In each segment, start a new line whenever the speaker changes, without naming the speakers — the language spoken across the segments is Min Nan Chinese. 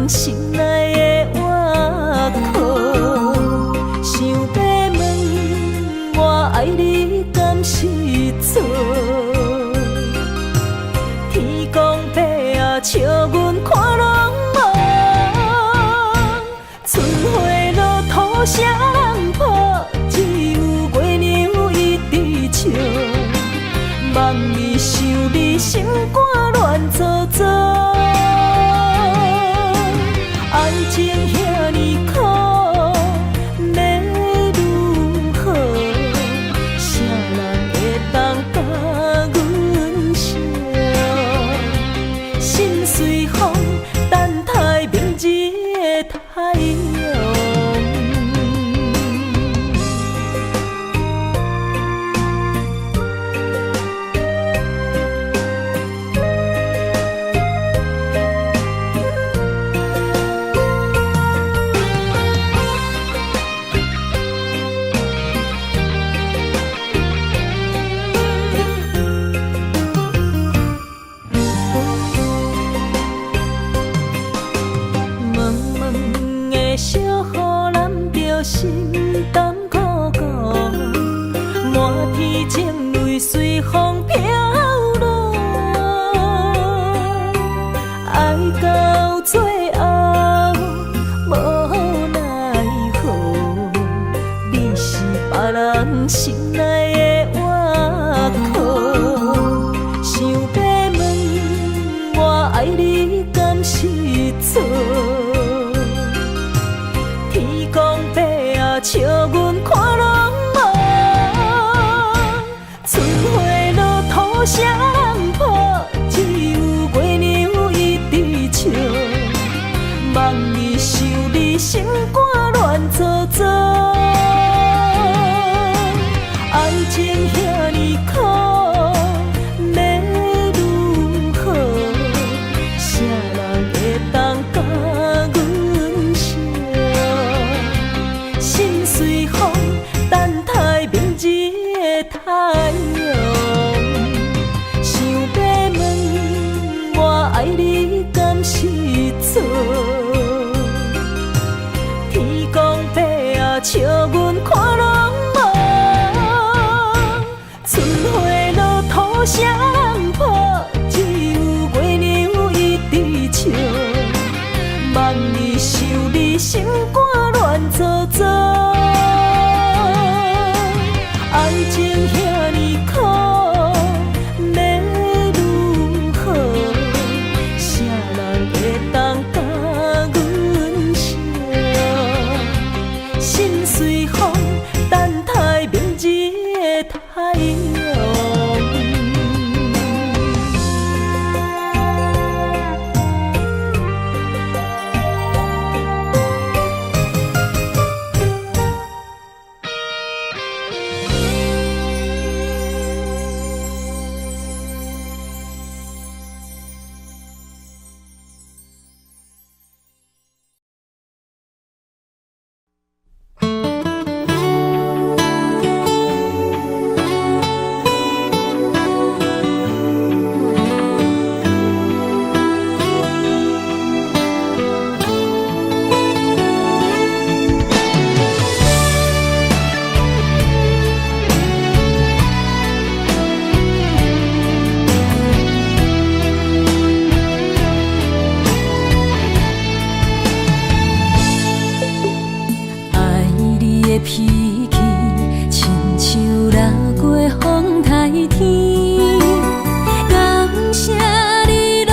人心內的倚靠。想欲問我愛你敢是錯？天公伯啊，笑阮看攏無，春花落土啥人抱？只有月娘一直笑。夢裡想你，心肝亂糟糟。愛情遐爾苦，欲如何？啥人會當共阮惜？心隨風，等待明日的太陽。蒙蒙的小雨淋著心胆鼓鼓，滿天情淚隨風飄落。愛到最後無奈何，你是別人心內的倚靠。想欲問我愛你敢是錯？天公伯啊，笑阮看攏無，春花落土啥人抱？只有月娘一直笑。夢裡想你，心肝亂糟糟。愛情遐爾苦，欲如何？啥人會當共阮惜？心隨風，等待明日的太陽。想欲問我愛你敢是錯？天公伯啊，笑阮看攏無，春花落土啥人抱？只有月娘一直笑。夢裡想你，心肝亂糟糟。愛情遐爾苦，欲如何？啥人會當共阮惜？心隨風，等待明日的太陽。愛你的脾氣，親像落過風颱天。感謝你攏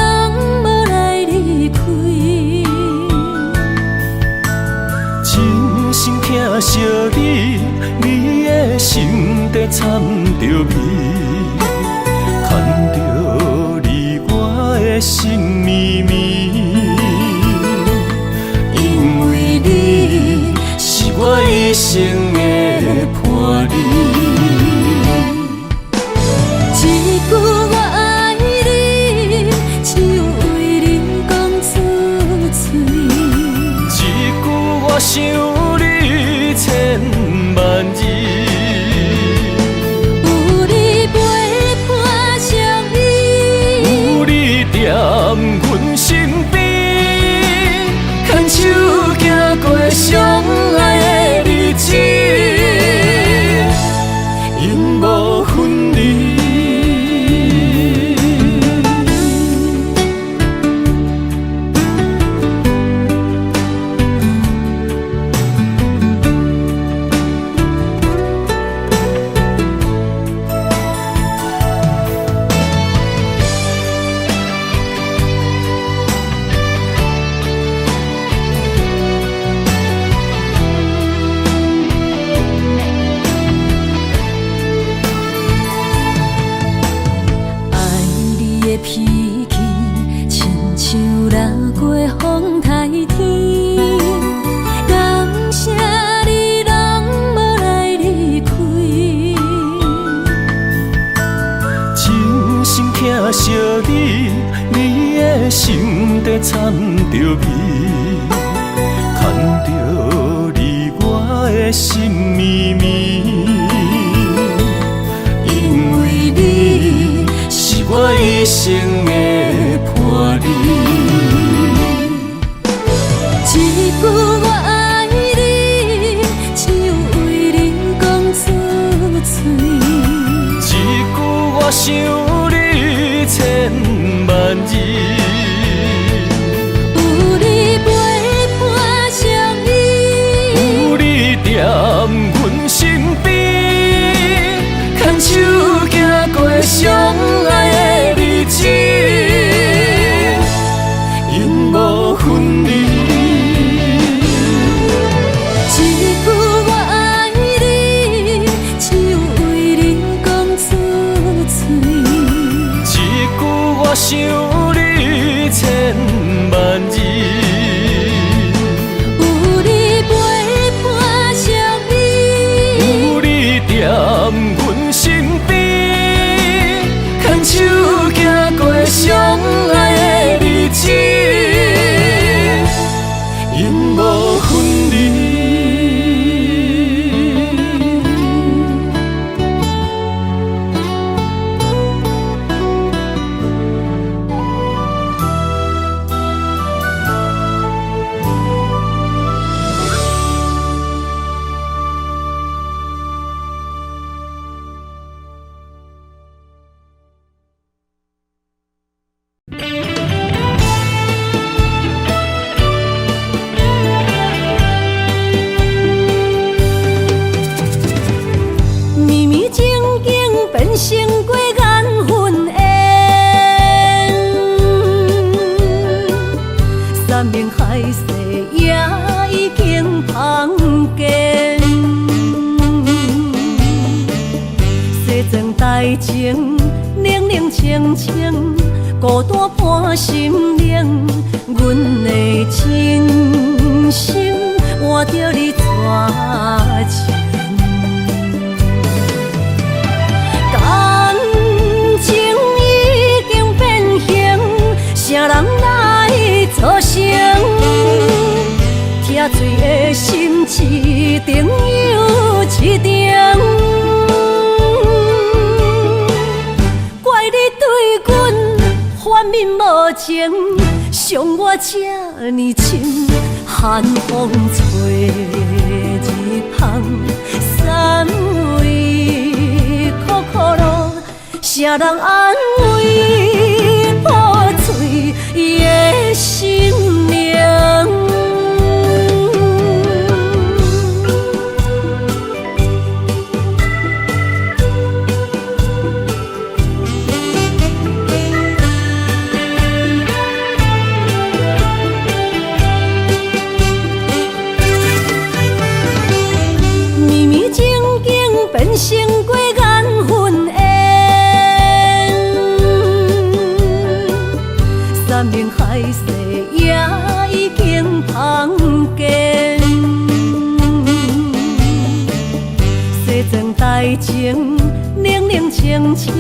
無來離開。
真心疼惜你，你的心底摻著味，牽著你我的心綿綿。因為你是我一生的伴侶。
一句我愛你，只有為你講出嘴。
一句我想你千萬字。
有你陪伴相依，
有你踮阮身邊，相愛的日子，永無分離。
愛你的脾氣，親像掠過風台天。感謝你攏無來離開。
真心疼惜你，你的心底掺著味，牵著你我的心绵绵。因為你是我一生的伴侶。
一句我愛你，只有為你講出嘴。
一句我想你千萬字。
有你陪伴相依，
有你踮阮身邊，牽手行過相愛的日子，永無分離。
一句我愛你，只有為你講出嘴。
一句我想你千萬字。
有你陪伴相依，
有你踮阮身邊，牽手行過相愛的日子，永無分離。
绵绵情景變成過緣分緣，山盟海誓也已經芳見，西裝大情冷冷清清，孤單伴心靈，阮的真心換著你絕情。感情已經變形，啥人來做成？拆碎的心一重又一重，怪你對阮反面無情，傷我這呢深。寒風吹日芳，三位苦苦路，啥人安慰破碎的心靈？绵绵情景變成過緣分緣，山盟海誓也已經芳見，西裝大情冷冷清清，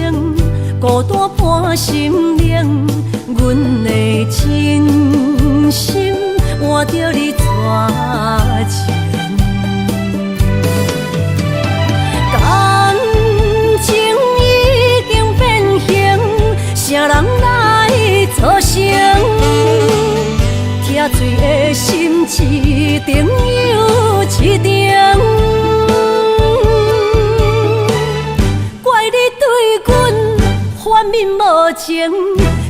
孤單伴心靈，阮的真心換著你絕情。感情已經變形，啥人來做成？拆碎的心一重又一程。怪你對阮反面無情，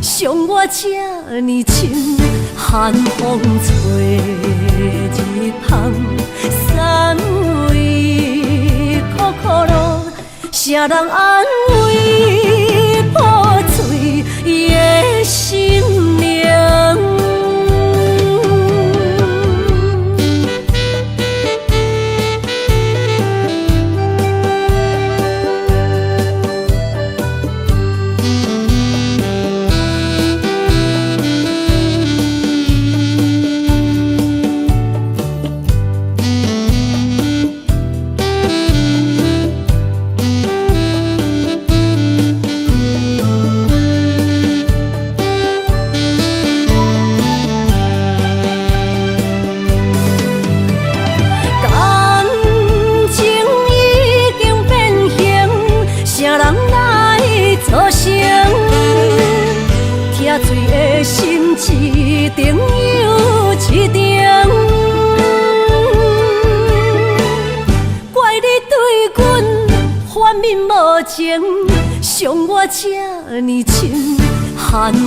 傷我這呢深。寒風吹日芳，三位苦苦路，誰人安慰破碎的心靈？感情已經變形，誰人來做成？疼醉的心一程又一程。怪你對阮反面無情，傷我這呢深。寒風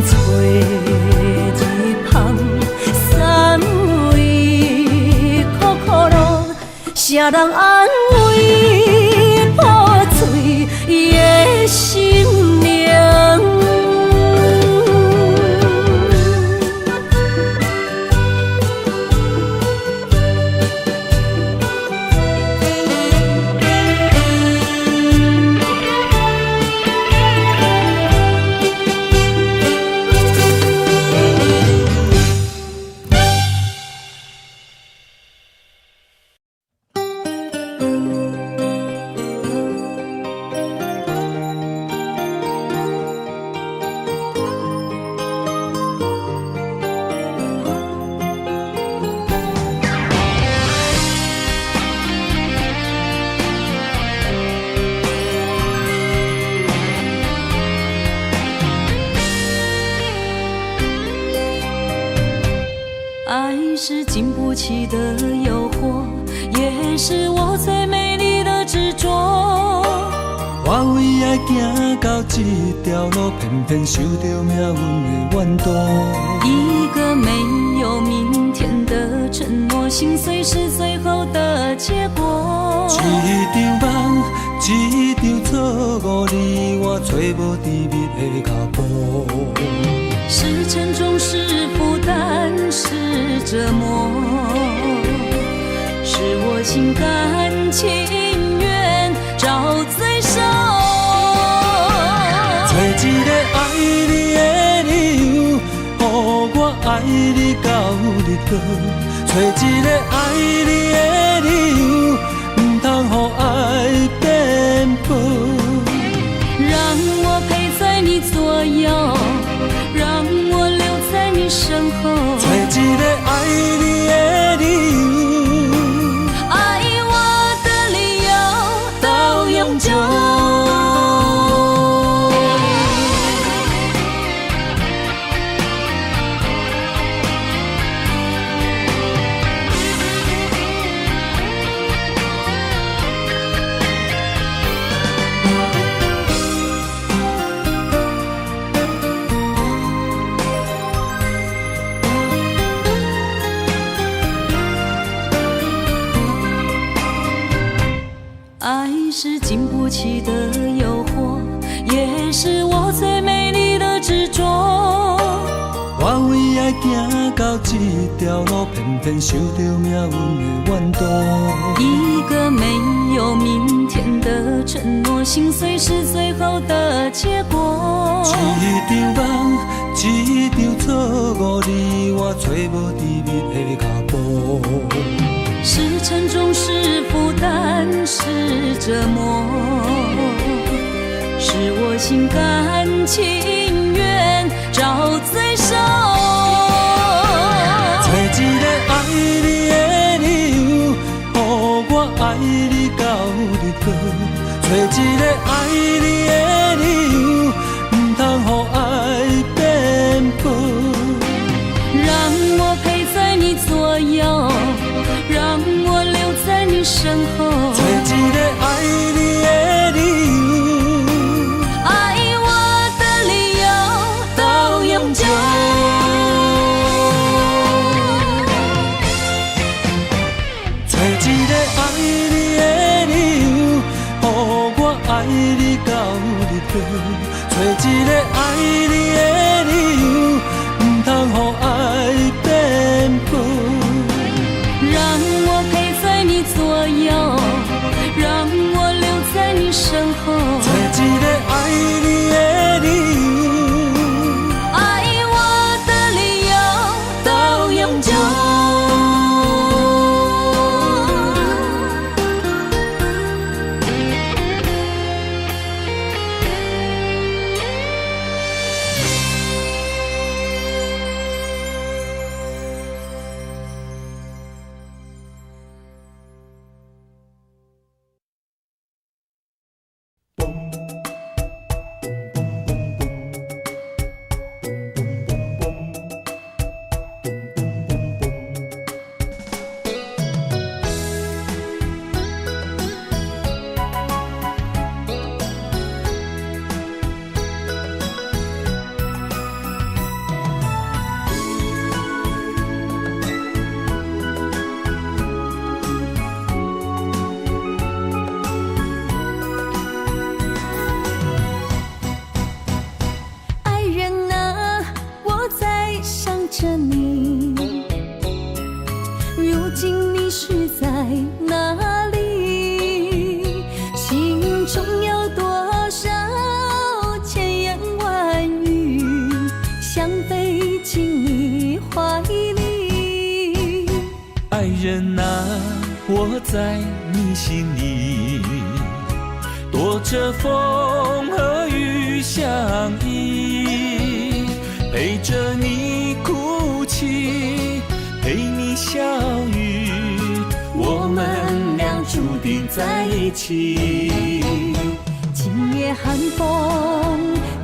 吹日芳，三位苦苦路，誰人安慰破碎的心靈？愛是經不起的誘惑，也是我最美麗的執着。
我為愛行到這條路，偏偏受著命運的怨毒。
一個沒有明天的承諾，心碎是最後的結果。
一場夢，一場錯誤，你我揣無甜蜜的腳步。
是沉重，是負擔，是折磨，是我心甘情願找罪受。
揣一個愛你的理由，予我愛你到日落。揣一個愛你的理由，毋通予愛變薄。
讓我陪在你左右，讓我留在你身後。
揣一個愛你的理由，
愛我的理由到永久。愛是經不起的誘惑，也是我最美麗的執着。
我為愛行到這條路，偏偏受著命運的怨毒。
一個沒有明天的承諾，心碎是最後的結果。
一場夢，一場錯誤，你我揣無甜蜜的腳步。
是沉重，是負擔，是折磨，是我心甘情願找罪受。
揣一個愛你的理由，予我愛你到日落。揣一個愛你的理由，毋通予愛變薄。
讓我陪在你左右，讓我
你到日落，揣一个愛你的理由，毋通予愛變薄。
讓我陪在你左右，讓我留在你身後。
揣一個愛你的理由，
愛我的理由到永久。愛人啊，我在想著你，如今你是在哪裡？心中有多少千言萬語，想飛進你懷裡。
愛人啊，我在你心裡，躲著風和雨相依，陪著你哭泣，陪你笑語，我們倆注定在一起。
今夜寒風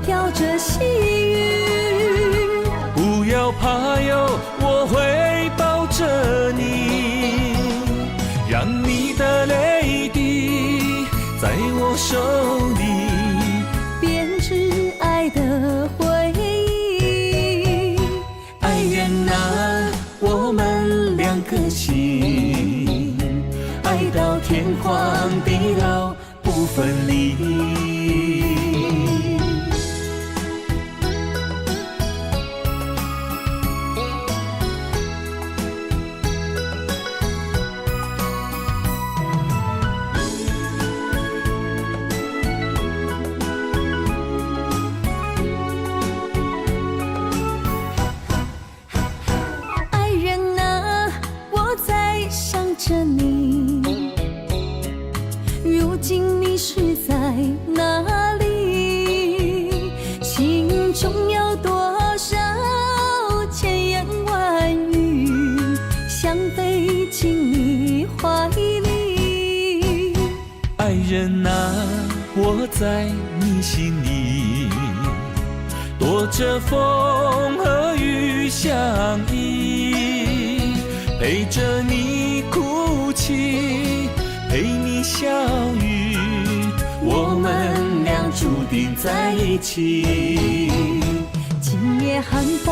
飄著細雨，
不要怕喲，我會抱著你，讓你的淚滴在我手裡，
編織愛的回憶。
愛人啊，我們兩顆心，愛到天荒地老不分離。
愛人啊，我在想著你，如今你是在哪裡？心中有多少千言萬語，想飛進你懷裡。
愛人啊，我在你心裡，躲著風和雨相依，陪著你哭泣，陪你笑語，我們倆注定在一起。
今夜寒風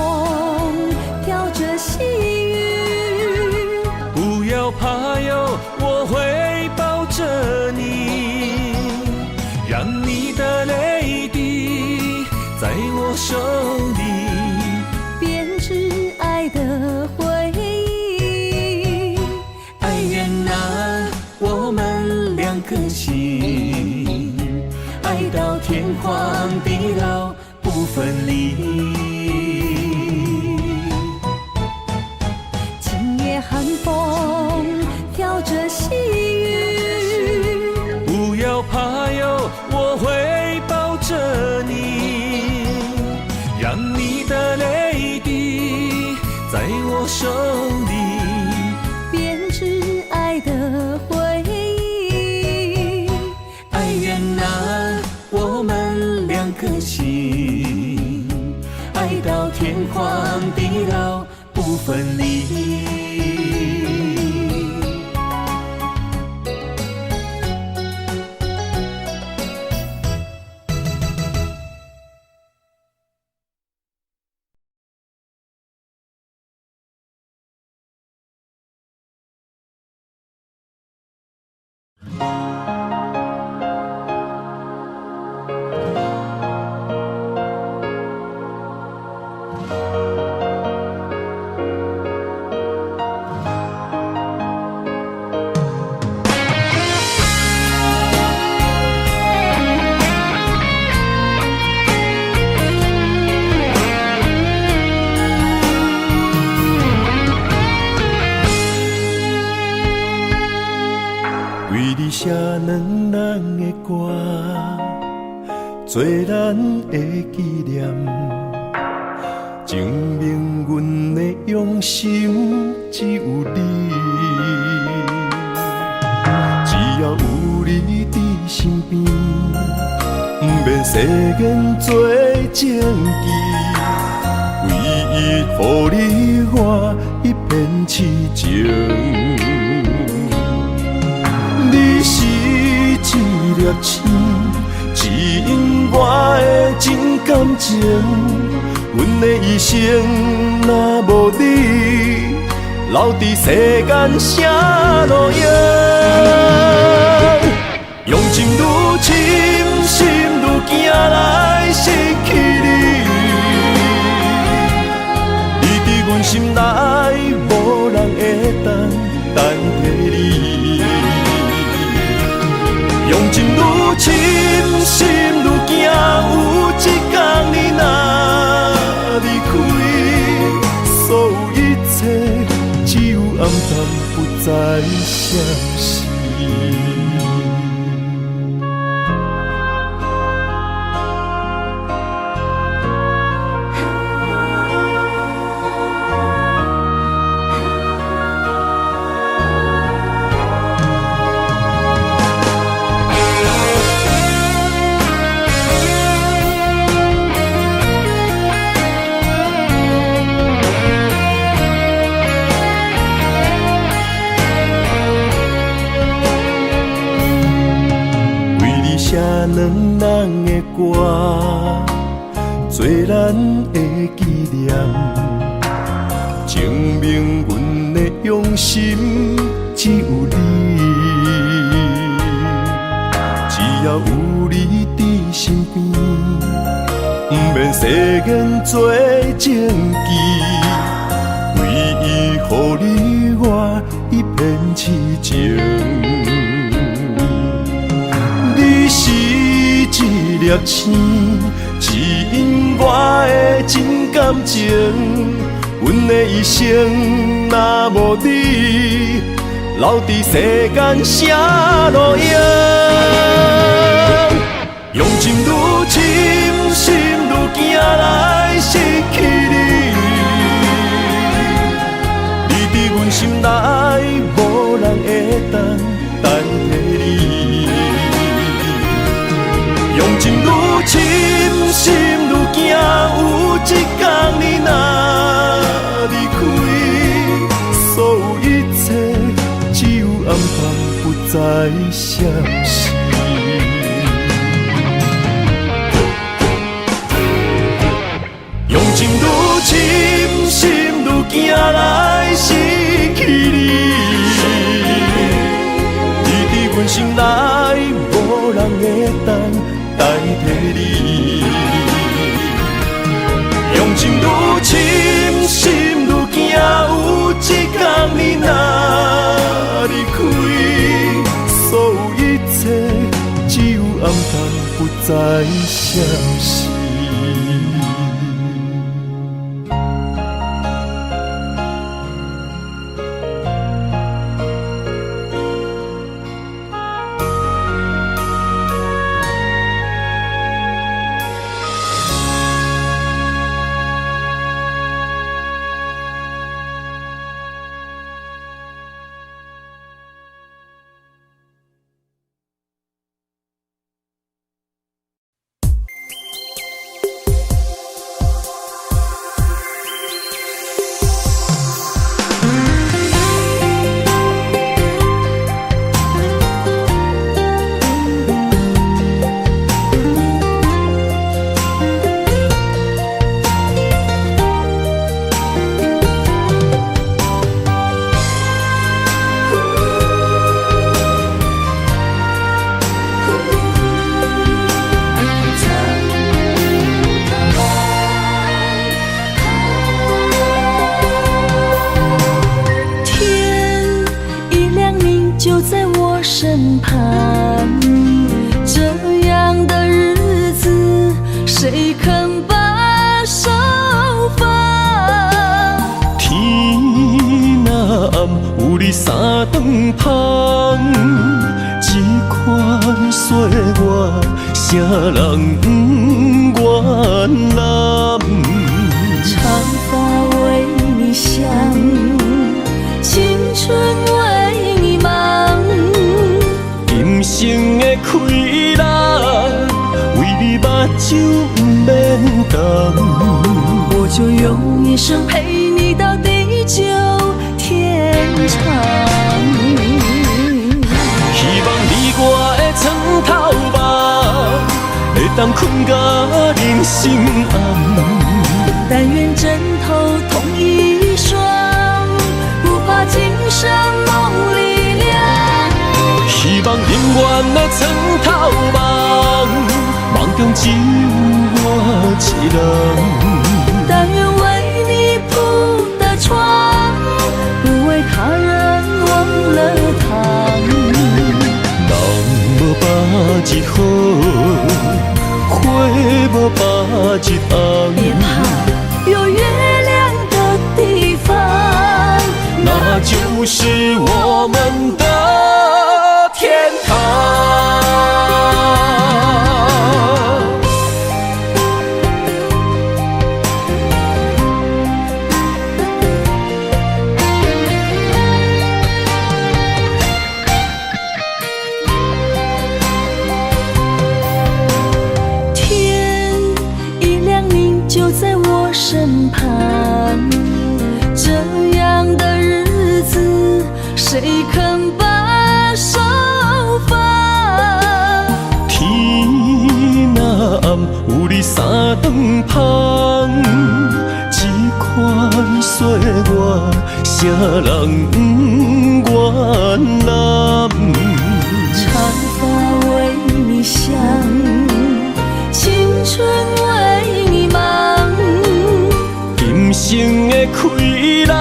飄著細雨，
不要怕喲，我會抱著你，讓你的淚滴在我手裡，
編織愛的回憶。
愛人啊，我們兩顆心，愛到天荒地老不分離。
今夜寒風飄著細雨，
不要怕喲，我會抱著你，讓你的淚滴在我手裡，
編織愛的回憶。
愛人啊，我們兩顆心，愛到天荒地老不分離。做咱的紀念，證明阮的用心只有你。只要有你佇身邊，毋免誓言做證據，唯一予你我一片痴情。你是一粒星，指引我的真感情。阮的一生若無你，留佇世間啥路用？用情愈深，心愈驚來失去你。你佇阮心內，無人會當代替你。用情愈深，心愈驚，有一天你若離開，所有一切只有暗淡，不再相識。寫兩人的歌，做咱的紀念，證明阮的用心只有你。只要有你佇身邊，毋免誓言做證據，唯一予你我一片痴情。你是一粒星，指引我的真感情。阮的一生若無你，留佇世間啥路用？用情愈深，心愈驚來失去你。你佇阮心內，無人會當代替你。用情愈深，心愈驚，有一天你若離開，所有一切只有暗淡，不再相識。用情愈深，心愈驚來失去你。你佇阮心內，無人會當代替你。用情愈深，心愈驚，有一天你若離開，所有一切只有暗淡，不再相識。
身旁，這樣的日子，誰肯把手放？
天若暗，有你三頓芳，這款歲月是啥人不原谅？
長髮為你想，青春為你忙。
今生的氣力，為你目睭毋免瞪。
我就用一生陪你到地久天長。
希望你我的床頭夢，會當睏甲人生暗。
但願枕頭同一雙，不怕今生夢裡涼。
希望永遠的床頭夢，夢中只有我一人。
但願為你鋪的床，不為他人忘了躺。
人無百日好，花無百日紅。
別怕，有月亮的地方，
那就是我們的天堂。
天一亮，你就在我身旁。這樣的日子，誰肯把手放？
天若暗，有你三頓芳，這款歲月，啥人不原諒？
長髮為你想，青春為你忙。
今生的氣力，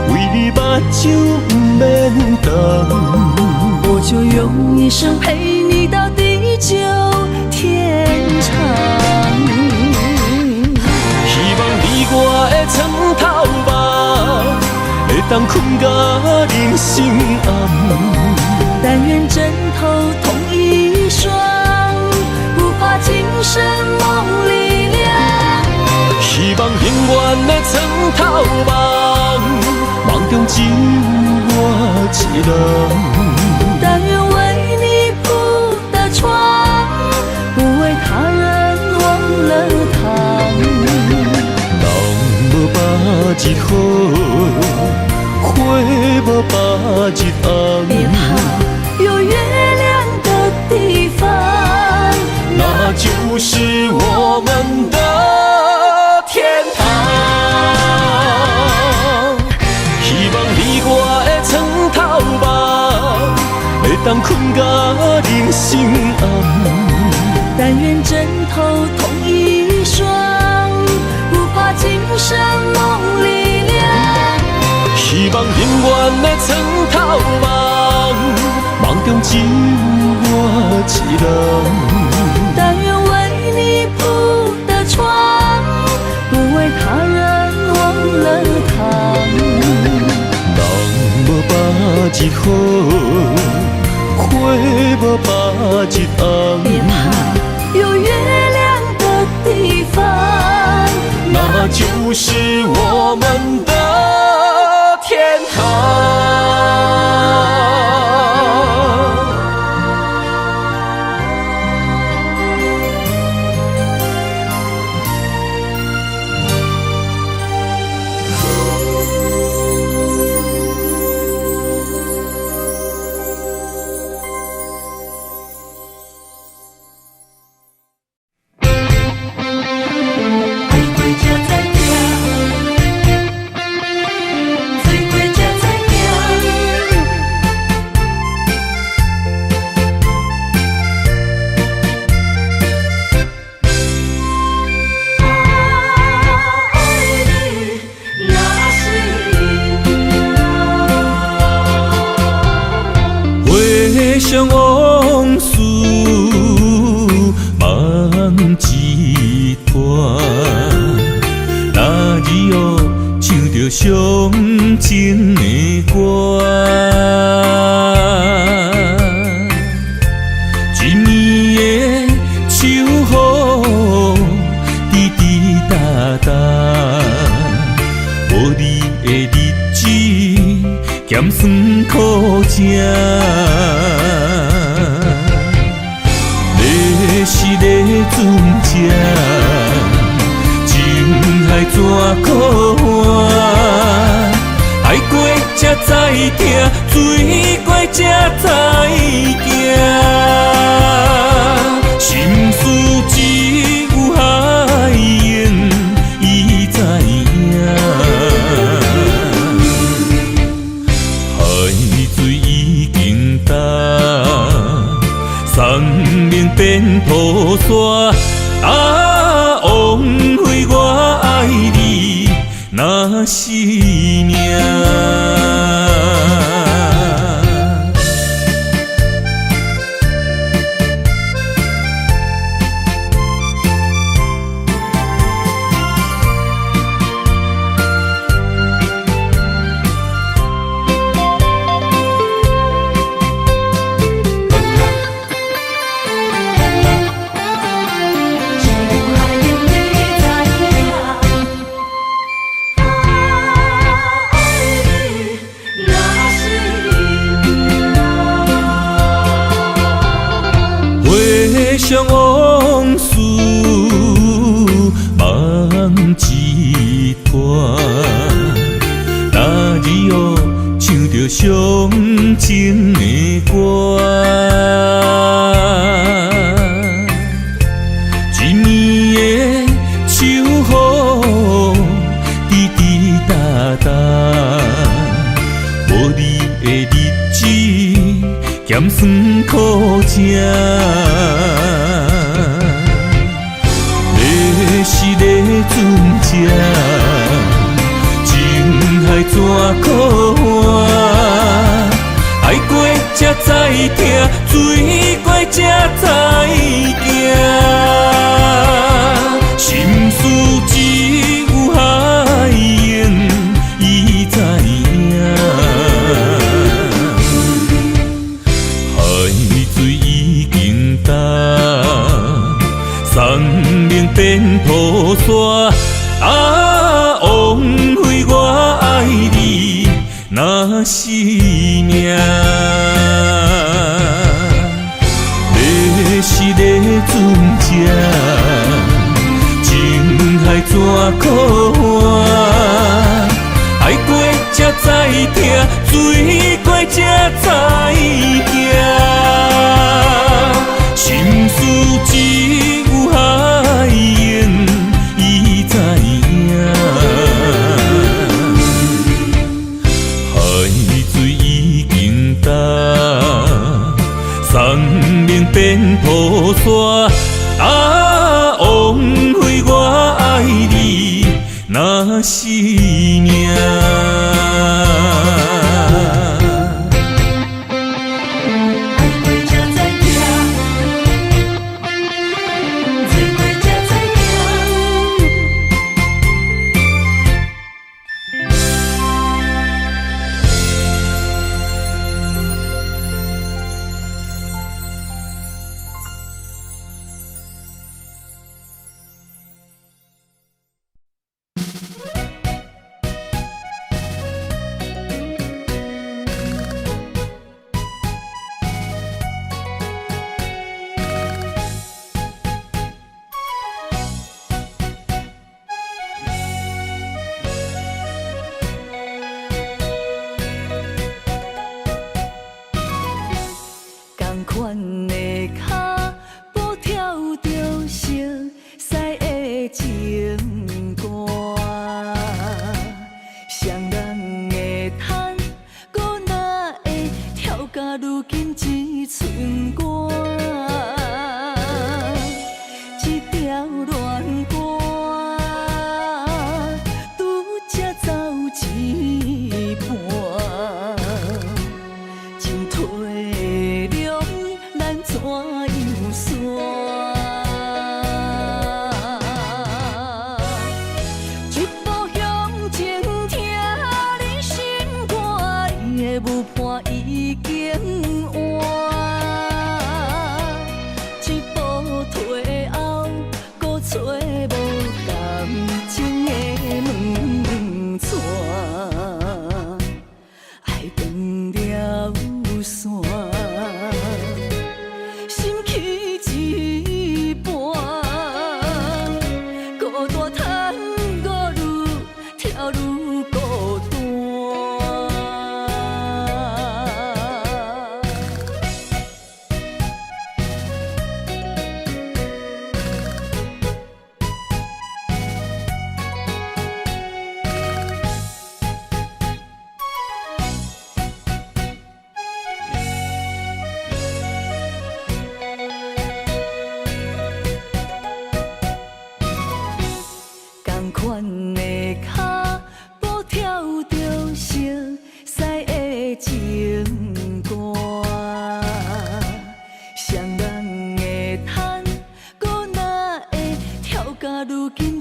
為你目睭毋免瞪。
我就用一生陪你到地久天長。
希望你我的床頭夢，會當睏甲人生暗。
但願枕頭同一雙，不怕今生夢裡涼。
希望永遠的床頭夢，夢中只有我一人。
但願為你鋪的床，不為他人忘了躺。
人無百日好，花無百日紅。
別怕，有月亮的地方，
那就是我們的天堂。希望你我的床頭夢，會當睏甲人生暗。
但願枕頭同一雙，不怕今生夢裡涼。
希望永遠的床頭夢，夢中只有我一人。
但願為你鋪的床，不為他人忘了躺。
人無百日好，花無百日紅。
別怕，有月亮的地方，
那就是我們的天堂。
愛過才知疼。
正。你是咧船只，情海怎苦换？爱过才知疼，醉过才知行。心事只有海湧伊知影。海水已經乾，山盟變土沙。啊，枉費我愛你，若是命。
只有海湧伊知影。愛你若是命。
回想往事，夢一團。那日哦，唱著傷情的歌，一暝的秋雨，滴滴答答，無你的日子，鹹酸苦汫。你是咧船只，情海怎苦换？愛過才知疼，醉過才知行。心事只有海湧伊知影。海水已經乾，山盟變土沙。啊，枉費我愛你，若是命。你是咧船只，情海怎苦換？愛過才知疼，醉過才知行。心事只有海湧伊知影。海水已經乾，山盟變土沙。啊，枉費我愛你，若是命。
愛過才知疼，醉過才知行。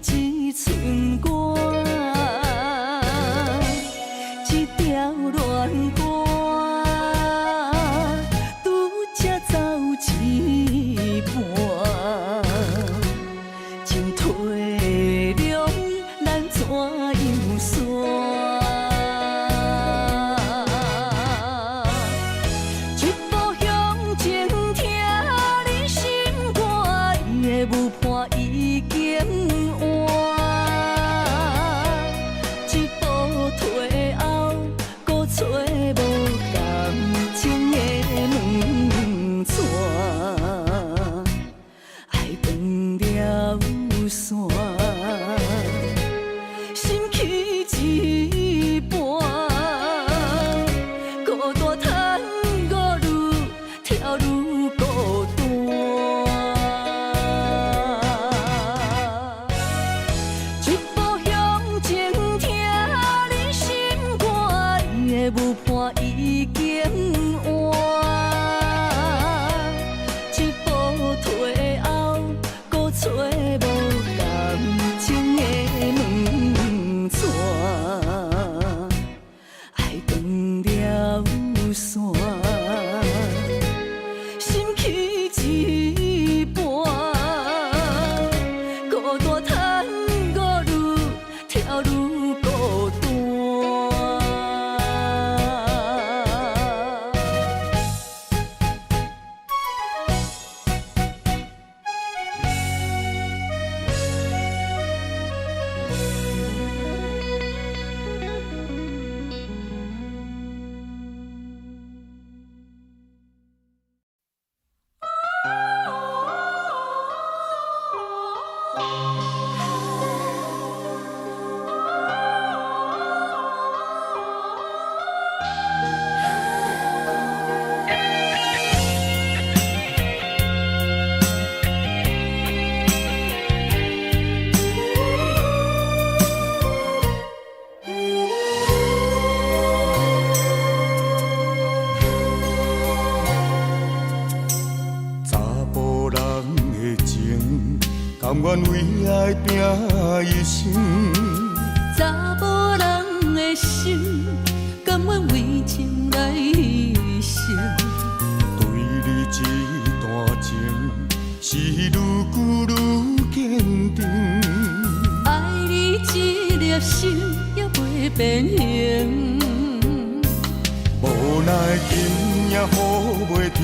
金一寸肝，這條戀歌拄才走一半，進退兩難怎樣煞？一步向前，疼你心肝，伊的舞伴已經換。一步退後，閣揣無感情的門掣，愛斷了線，心去一半，孤單探戈愈跳愈孤單。一步向前，疼你心肝，伊的舞伴已經換。一步退後，閣揣無感情的門掣，愛斷了線，心去一半，孤單探戈愈跳愈孤單。
查埔人的情，甘願為愛拼一生。
查某人的心，甘願為情來犧牲。
對你這段情，是愈久愈堅定。
愛你這粒心也袂變形。
無奈今夜雨袂停，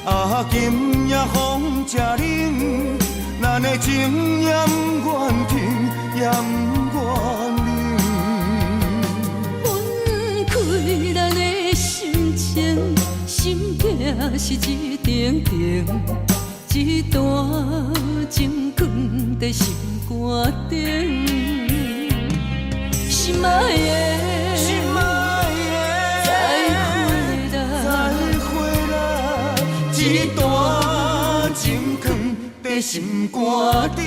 啊，今夜風正冷，咱的情也毋願停，也毋願冷。
分開咱的心情，心境是一定定，這段情囥佇心肝頂，心愛的，
心愛的，
再會啦，
再會啦，這段情囥佇心肝頂。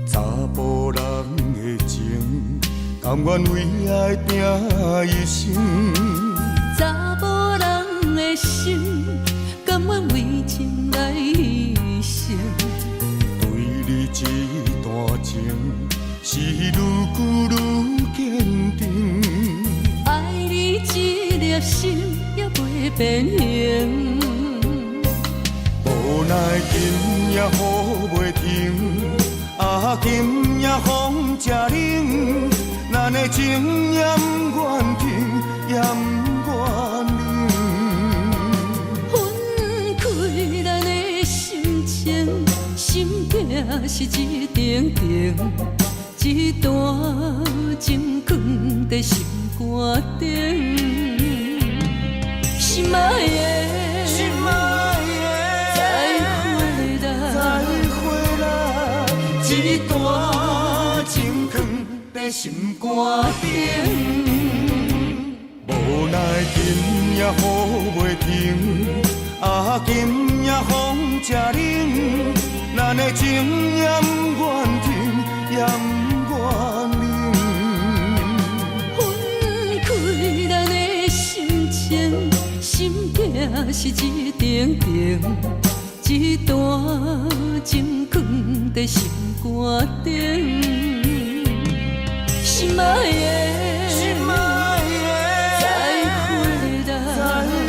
查埔人的情，甘願為愛拼一生。
查某人的心，甘願為情來犧牲。
對你這段情，是愈久愈堅定。
愛你這粒心也袂變形。
無奈今夜雨袂停，啊，今夜風正冷，咱的情也毋願停，也毋願冷。
分開咱的心情，心境是一定定，這段情囥佇心肝頂，心愛的，
心愛的，
再會啦，
再會啦，這段情囥伫心肝頂。無奈今夜雨袂停，啊今夜風誠冷，咱的情也毋願停，也毋願冷。
分開咱的心情，心疼是一定定，這段情囥佇心肝頂。心愛的，
心愛的，
再會啦，
再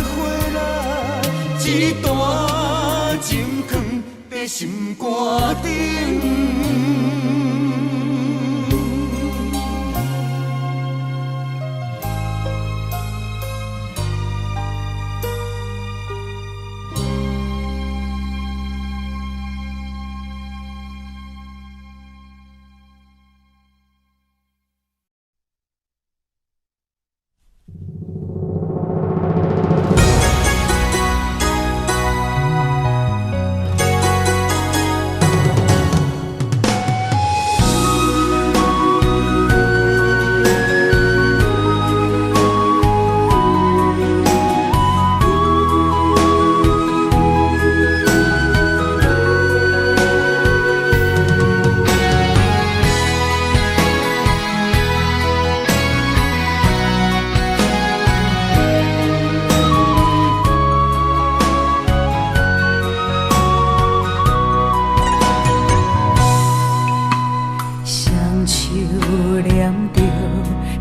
會啦，這段情囥佇心肝頂。
雙手念著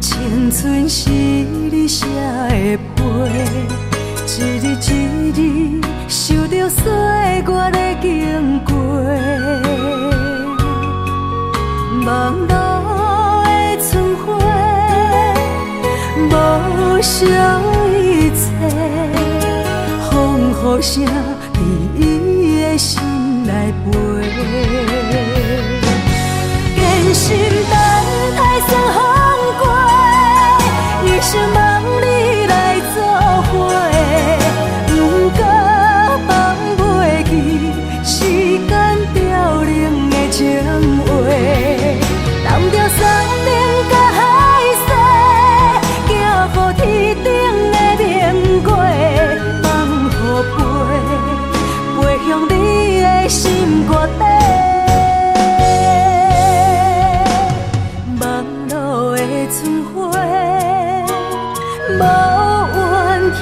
青春是你寫的批，一字一字受著歲月的經過，網路的春花，無惜一切，風雨聲佇伊的心內飛。堅心等待霜風過，一生望你來做伙，不過放袂記時間凋零的情話，擔著山盟佮海誓，行予天頂的明月，放予飛，飛向你的心肝底。網路的春花，無怨天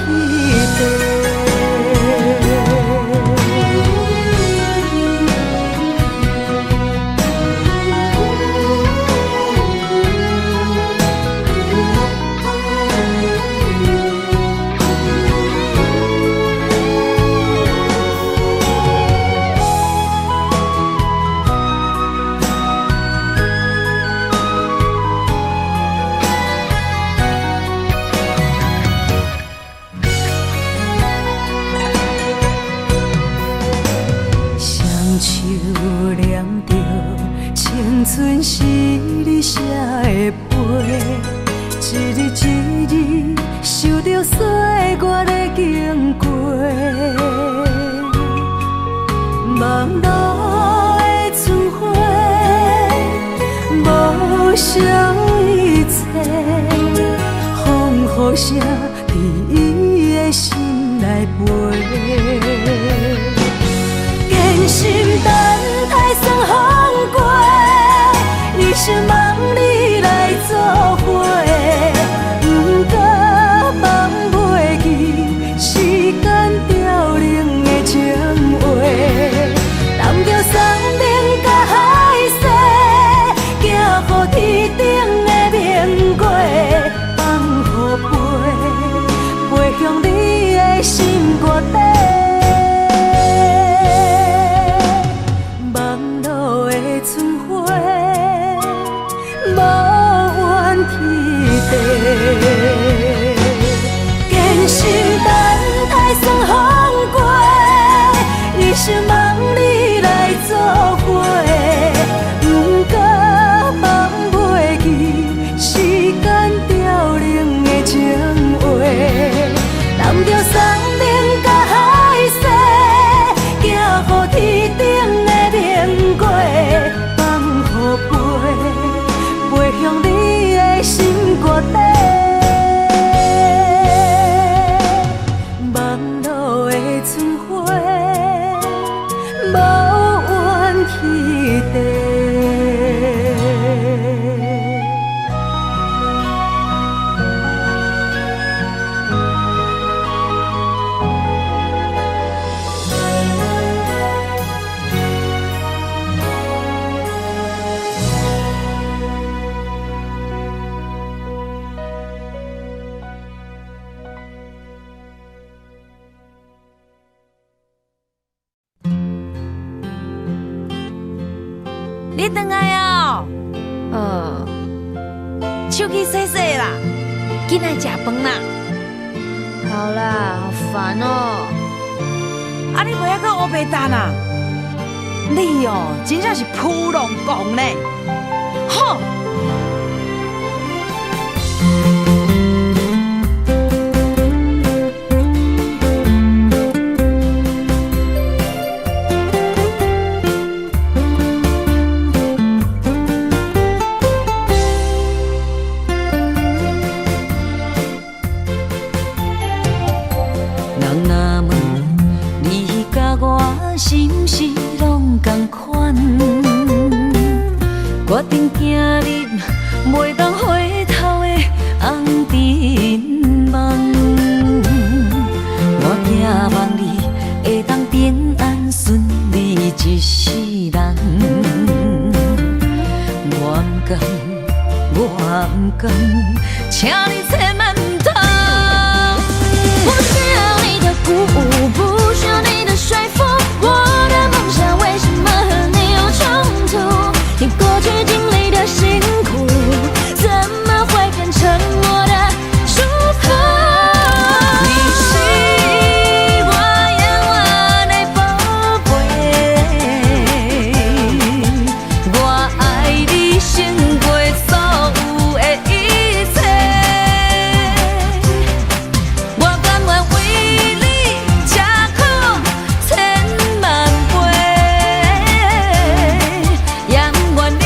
地。雙手念著青春是你寫的批，一字一字受著歲月的經過，網路的春花，無惜一切，風雨聲佇伊的心內飛。堅心等待霜風過，一生望你來做伙，不過放袂記時間凋零的情話，擔著山盟佮海誓，行予天頂的明月，放予飛，飛向你的心肝底。網路的春花，無怨天地。堅心等待霜風過，一生望你來做伙，不過放袂記時間凋零的情話，擔著山盟佮海誓，行予天頂的明月，放予飛，
你轉來哦。手去洗洗啦，緊來食飯啦。
好啦，好煩哦。
啊，你袂猶閣烏白等啊？你哦，真正是浮浪狂呢！吼！
人若問你佮我是毋是攏仝款，決定行入袂當回頭的紅塵夢。我寄望你會當平安順利一世人。我毋甘，我毋甘，請你千萬毋通。
不需要你的鼓舞，不需要你的說服，我的夢想為什麼和你有衝突？你過去經歷的辛苦，怎麼會變成我的祝福？
你是我永遠的寶貝，我愛你勝過所有的一切，我甘願為你吃苦千萬倍，也毋願你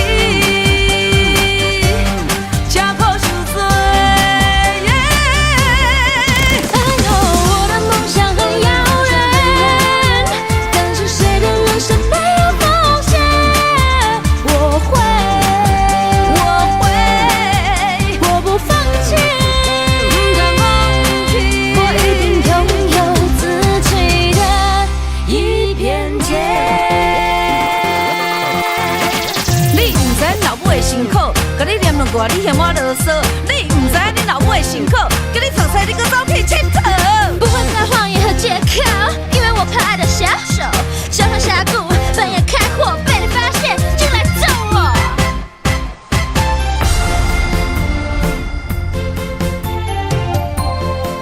吃苦受罪。
I know 我的夢想很遙遠，但是誰的人生沒有風險？我會，
我會，
我不放棄，
毋通放棄，
我一定擁有自己的一片天。
你毋知𪜶老母的辛苦，共你念兩句，你嫌我囉嗦。你毋知恁老母的辛苦，叫你坐車你閣走去𨑨迌。
不會等到謊言和借口，因為我怕愛的下手，就像峽谷半夜開火被你發現，就來揍我。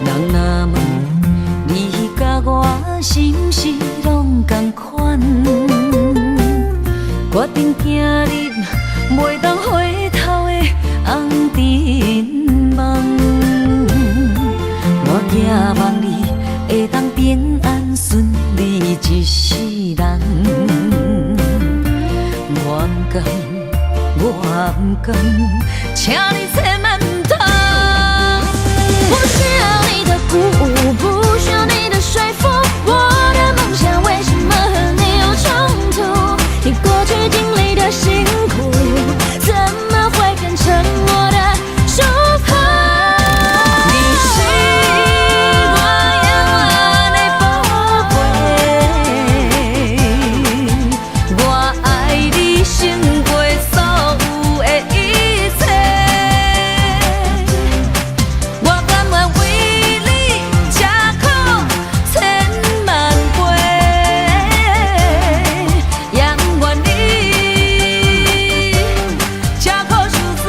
人若問你佮我是毋是攏仝款，決定行入袂當回頭的紅塵夢。我寄望你會當平安順利一世人。我毋甘，我毋甘，請你千萬毋通。
不需要你的鼓舞，不需要你的說服，我的夢想為什麼和你有衝突？你過去經歷的辛苦，怎麼會變成我的祝福？
你是我永遠的寶貝，我愛你勝過所有的一切，我甘願為你吃苦千萬倍，也毋願你吃苦受罪。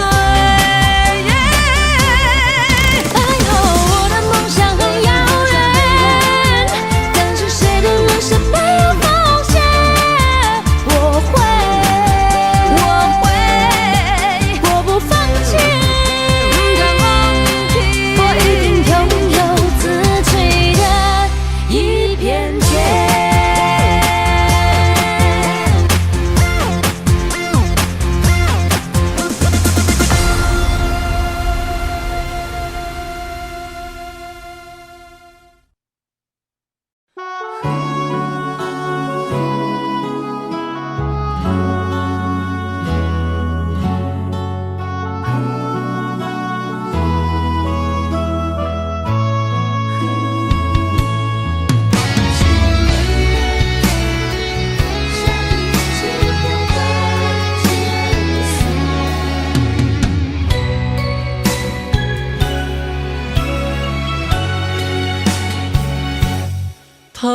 I know 我的夢想很遙遠，但是誰的人生沒有風險？我會，
我會，
我不放棄，
毋通放棄，
我一定擁有自己的一片天。
窗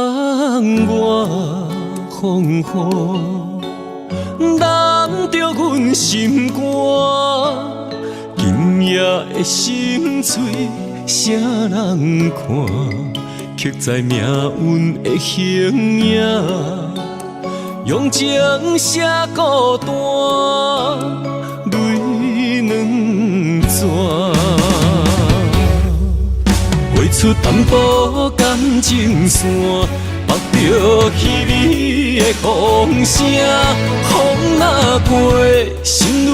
外風雨，男中阮心肝。今夜的心碎，啥人看？刻在命運的形影，用情寫孤單，淚兩泉。畫出淡薄感情線，縛著凄美的風聲。風若過，心愈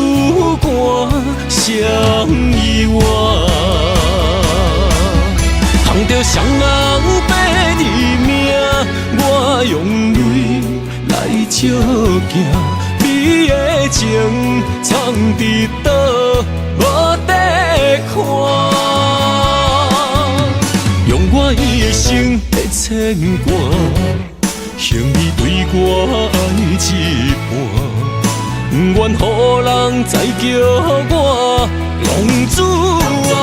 寒，誰依我？烘著雙人白日命，我用淚來照鏡，你的情藏佇佗，無得看。用我一生的牽掛，還你對我愛一半，不願予人再叫我浪子啊！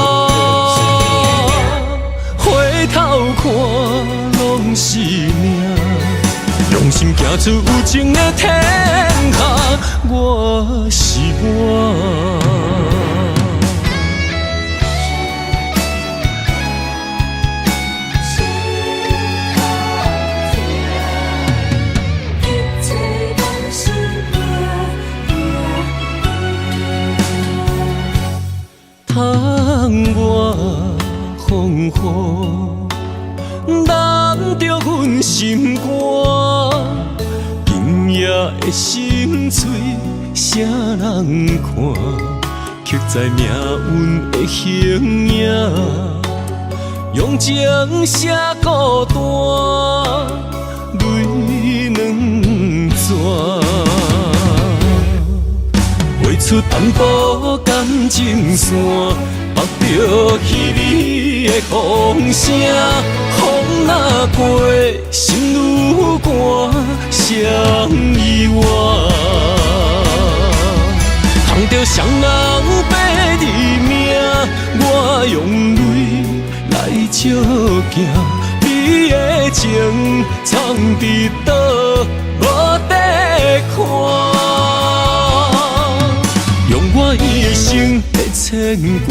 回頭看，攏是命，用心行出有情的天下，我是我。窗外風雨，染著阮心肝。今夜的心碎，啥人看？刻在命運的形影，用情寫孤單，淚兩泉。畫出淡薄感情線，縛著凄美的風聲。風若過，心愈寒，誰依我？烘著雙人白日命，我用淚來照鏡，你的情藏佇佗，無得看。用我一生的牽掛，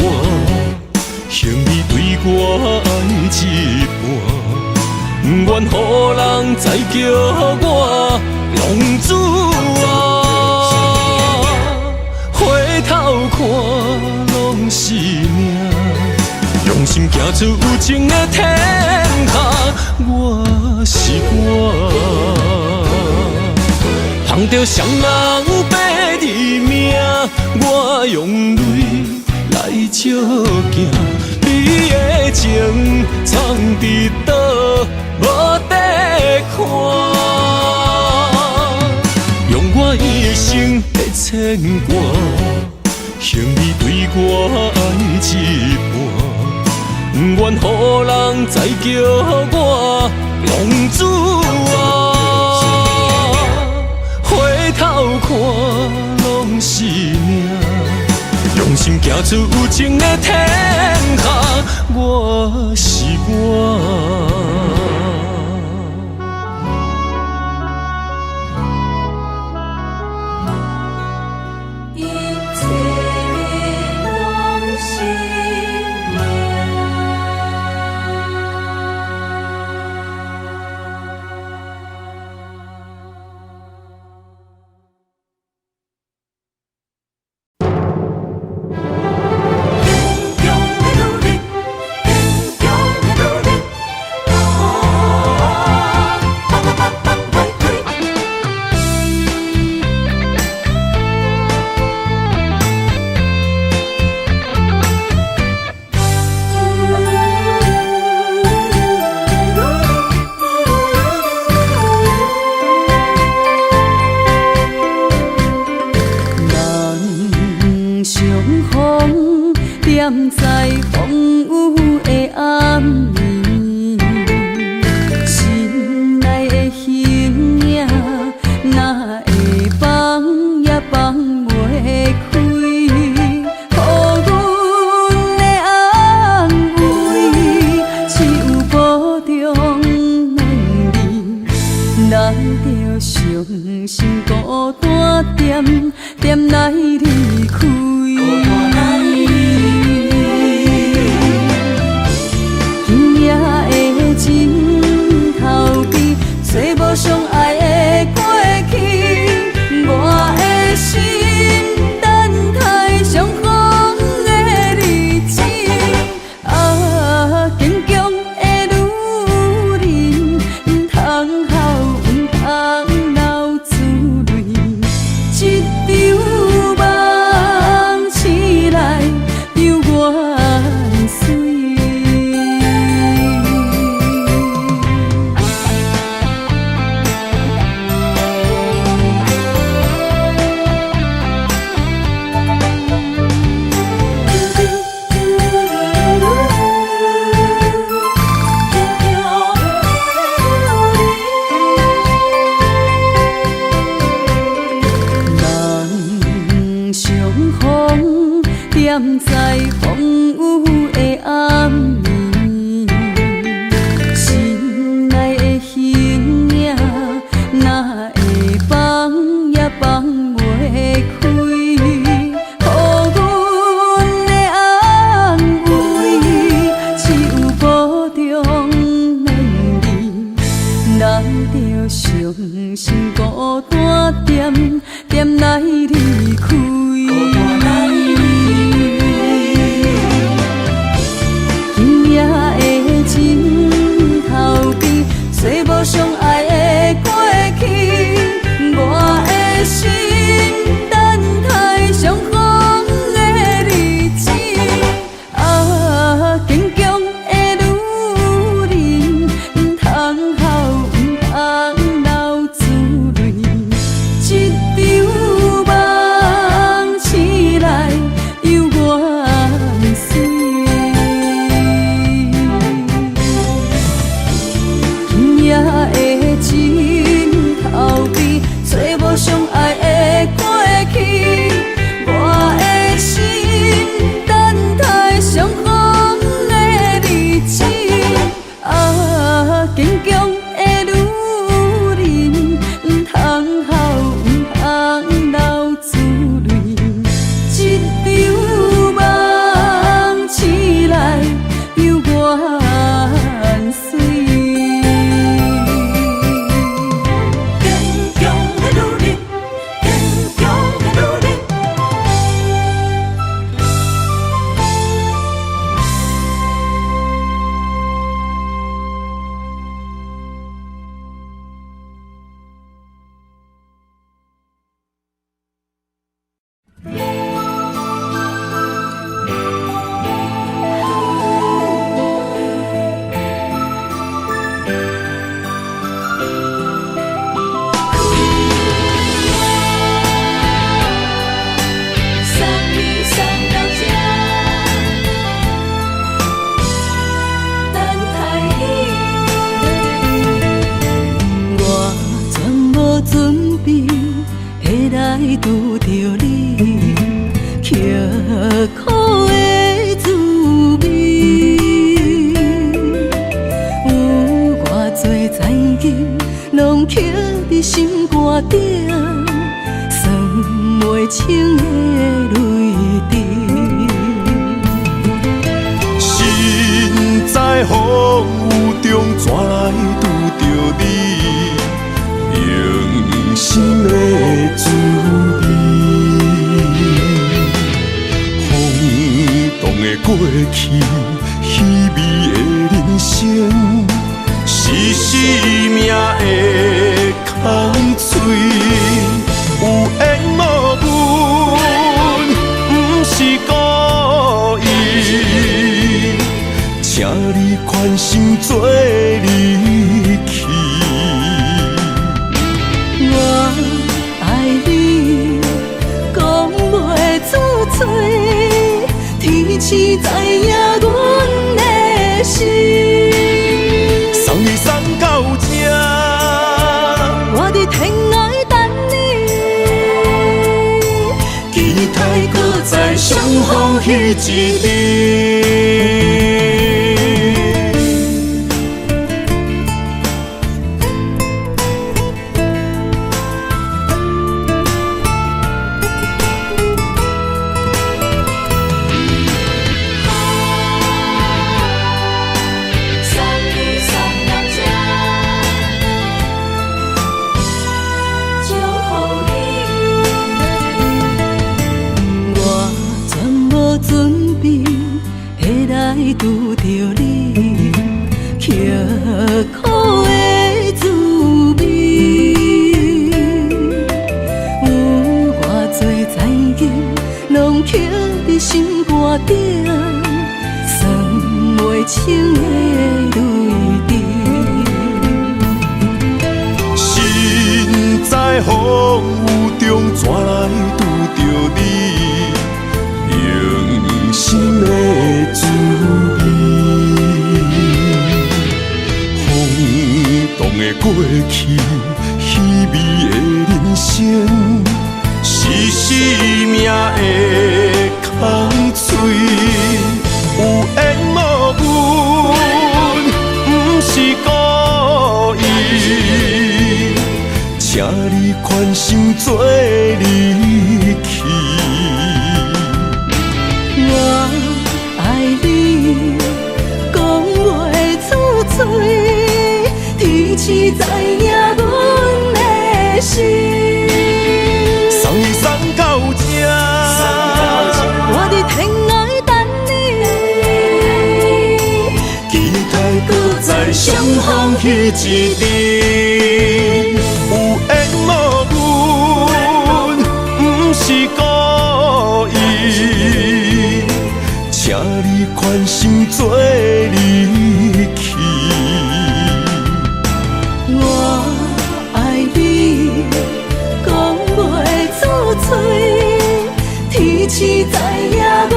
還你對我愛一半，不願予人再叫我浪子啊！回頭看，攏是命，用心行出有情的天下，我是我。烘著雙人白日命，我用淚來照鏡，你的情藏佇佗，無得看。用我一生的牽掛，還你對我愛一半，不願予人再叫我浪子啊！回頭看，攏是命，用心行出有情的天下，我是我。
一切攏是命。
坚强的女人，坚强的女人，哦，放放放袂开。
人相逢，踮在風雨的暗暝，心內的形影，哪會放也放袂開。予阮的安慰，只有保重兩字。咱著傷心孤單踮踮踮來離開。今夜的枕頭邊，找無相愛的過去，我的心等待相逢的日子。啊，堅強的女人，毋通哭，毋通流珠淚，這場夢醒來猶原媠。夢相逢，踮在風雨的暗暝，心內的形影，哪會放也放袂開。予阮的安慰，只有保重勉勵。人著傷心孤單，恬恬來離開。今夜的枕頭邊，找無相愛的過去，我的心等待相逢的日子。啊，堅強的女人，毋通哭，毋通流珠淚，這場夢醒來猶原媠。今夜的枕頭邊，找無相愛的過去，我的心等待相逢的日子。啊，堅強的女人，毋通哭，毋通流珠淚，這場夢醒來猶原媠。
堅強的女人，堅強的女人。
送你送到這，等待你。我全無準備會來拄著你，刻苦的滋味。有偌濟殘金，攏刻佇心肝頂，算袂清的淚滴。
身在風雨中，怎來拄著你？用心的滋味。風動的過去，稀微的人生，是生命的空喙。有緣無分，毋是故意。請你寬心做離去。
我愛你，講袂出嘴，天時知影阮的心。
送你送到這，
我佇天涯等你。
期待閣再相逢彼一日。
拄著你，刻苦的滋味。有偌濟殘忍，攏刻佇心肝頂，算袂清的淚滴。
身在風雨中，怎來拄著你？用心的滋味。風動的過去，稀微的人生，是生命的空喙。有緣無分，毋是故意。請你寬心做離去。
我愛你，講袂出嘴，天時知影阮的心。
送你送到這，
我佇天涯等你，
期待閣再相逢彼一日。有緣無分，毋是故意，請你寬心做離去。
我愛你，講袂出嘴，天時知影阮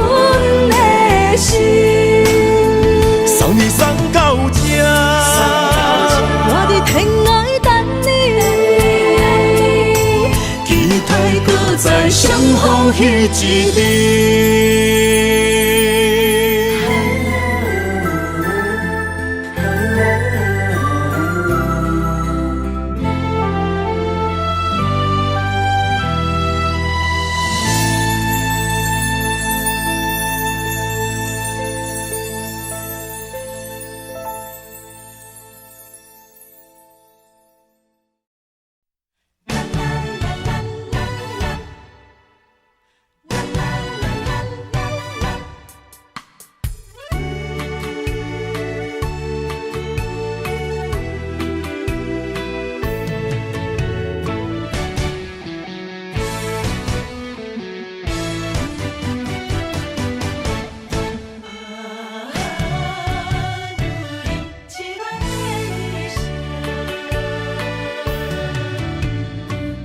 的心。
送你送到這，
我佇天涯等你，
期待閣再相逢彼一日。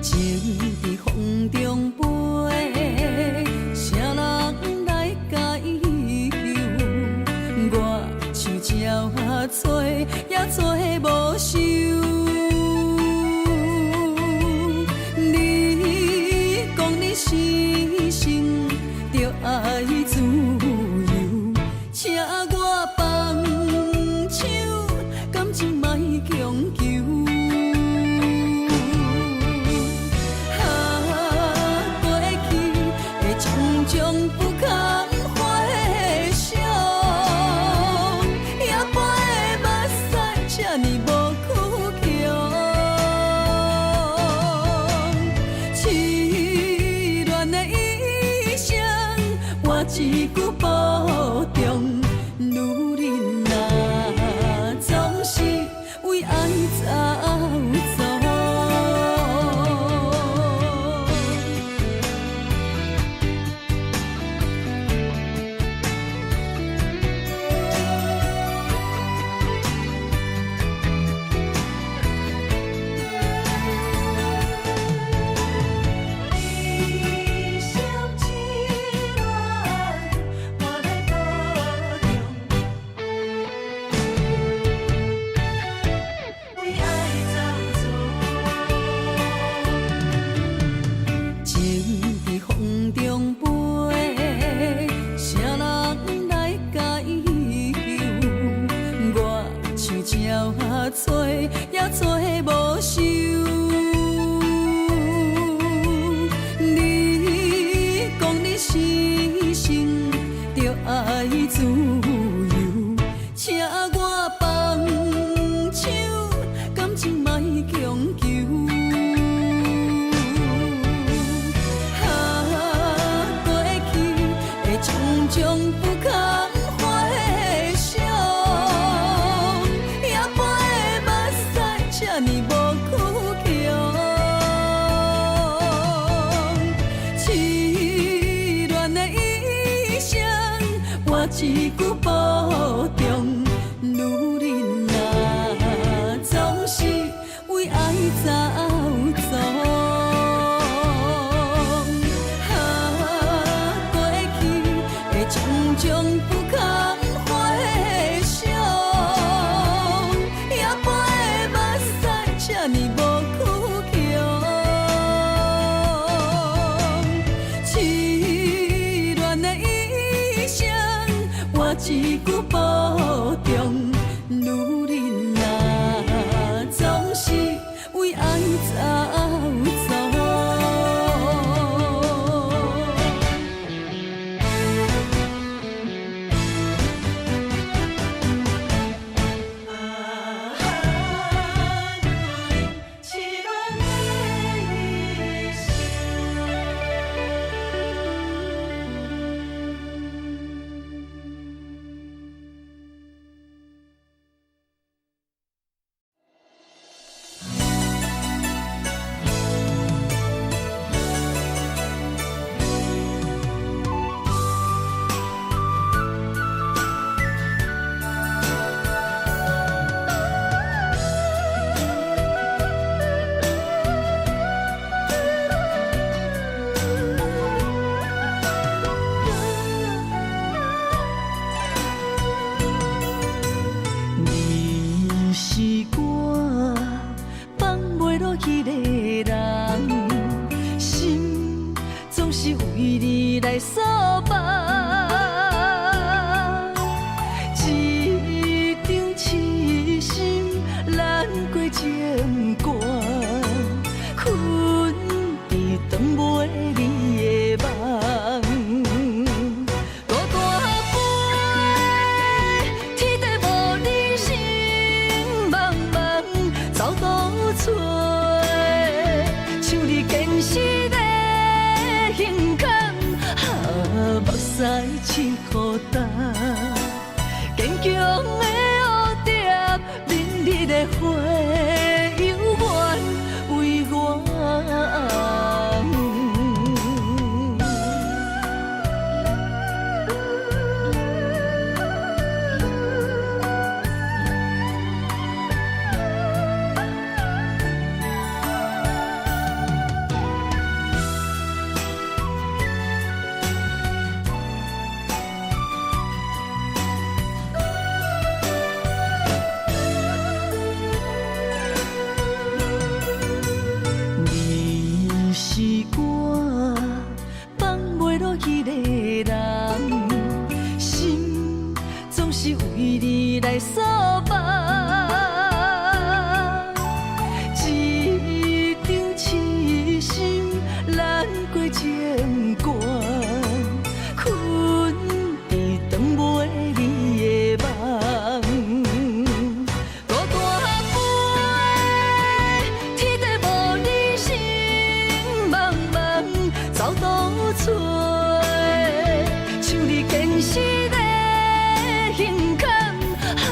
情佇風中飛，啥人來解救？我像鳥仔揣也揣無收。你講你生性著愛自由，請我放手，感情莫強求。啊，過去的種種不堪回想，也陪目屎這呢無倔強。痴戀的醫生，換一句保重。女人啊，總是為愛走走。
理想痴戀，我
一句保重。女人啊，總是為愛走總。啊，過去的種種不堪回想，也陪目屎這呢無苦強。痴戀的一生，換一句保重。女人啊，總是為愛走總。
啊，女人，痴戀的一生。
你是我放袂落去的人，心總是為你來束縛。一場痴心難過情歌，困佇斷袂離的夢。孤單飛，天地無你心茫茫，走倒找，像你堅實的胸坎，啊，目屎拭予干，堅強的蝴蝶，明日的花猶原為我紅。你是我放袂落去的人，心總是為你來束縛。一場痴心難過情歌，困佇斷袂離的夢。孤單飛，天地無你心茫茫，走倒找，像你堅實的胸坎，啊，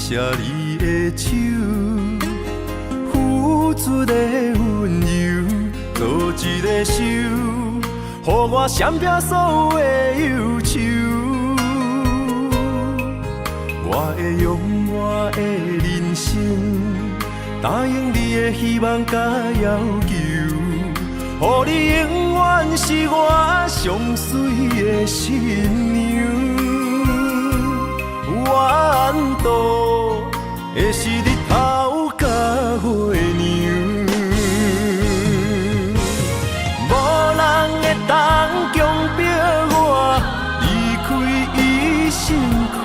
謝你的手，付出的溫柔，做一个手，予我閃避所有的憂愁。我會用我的人生，答應你的希望佮要求，予你永遠是我上媠的新娘。怨度的是日頭佮月娘，無人會當強迫我離開伊身軀，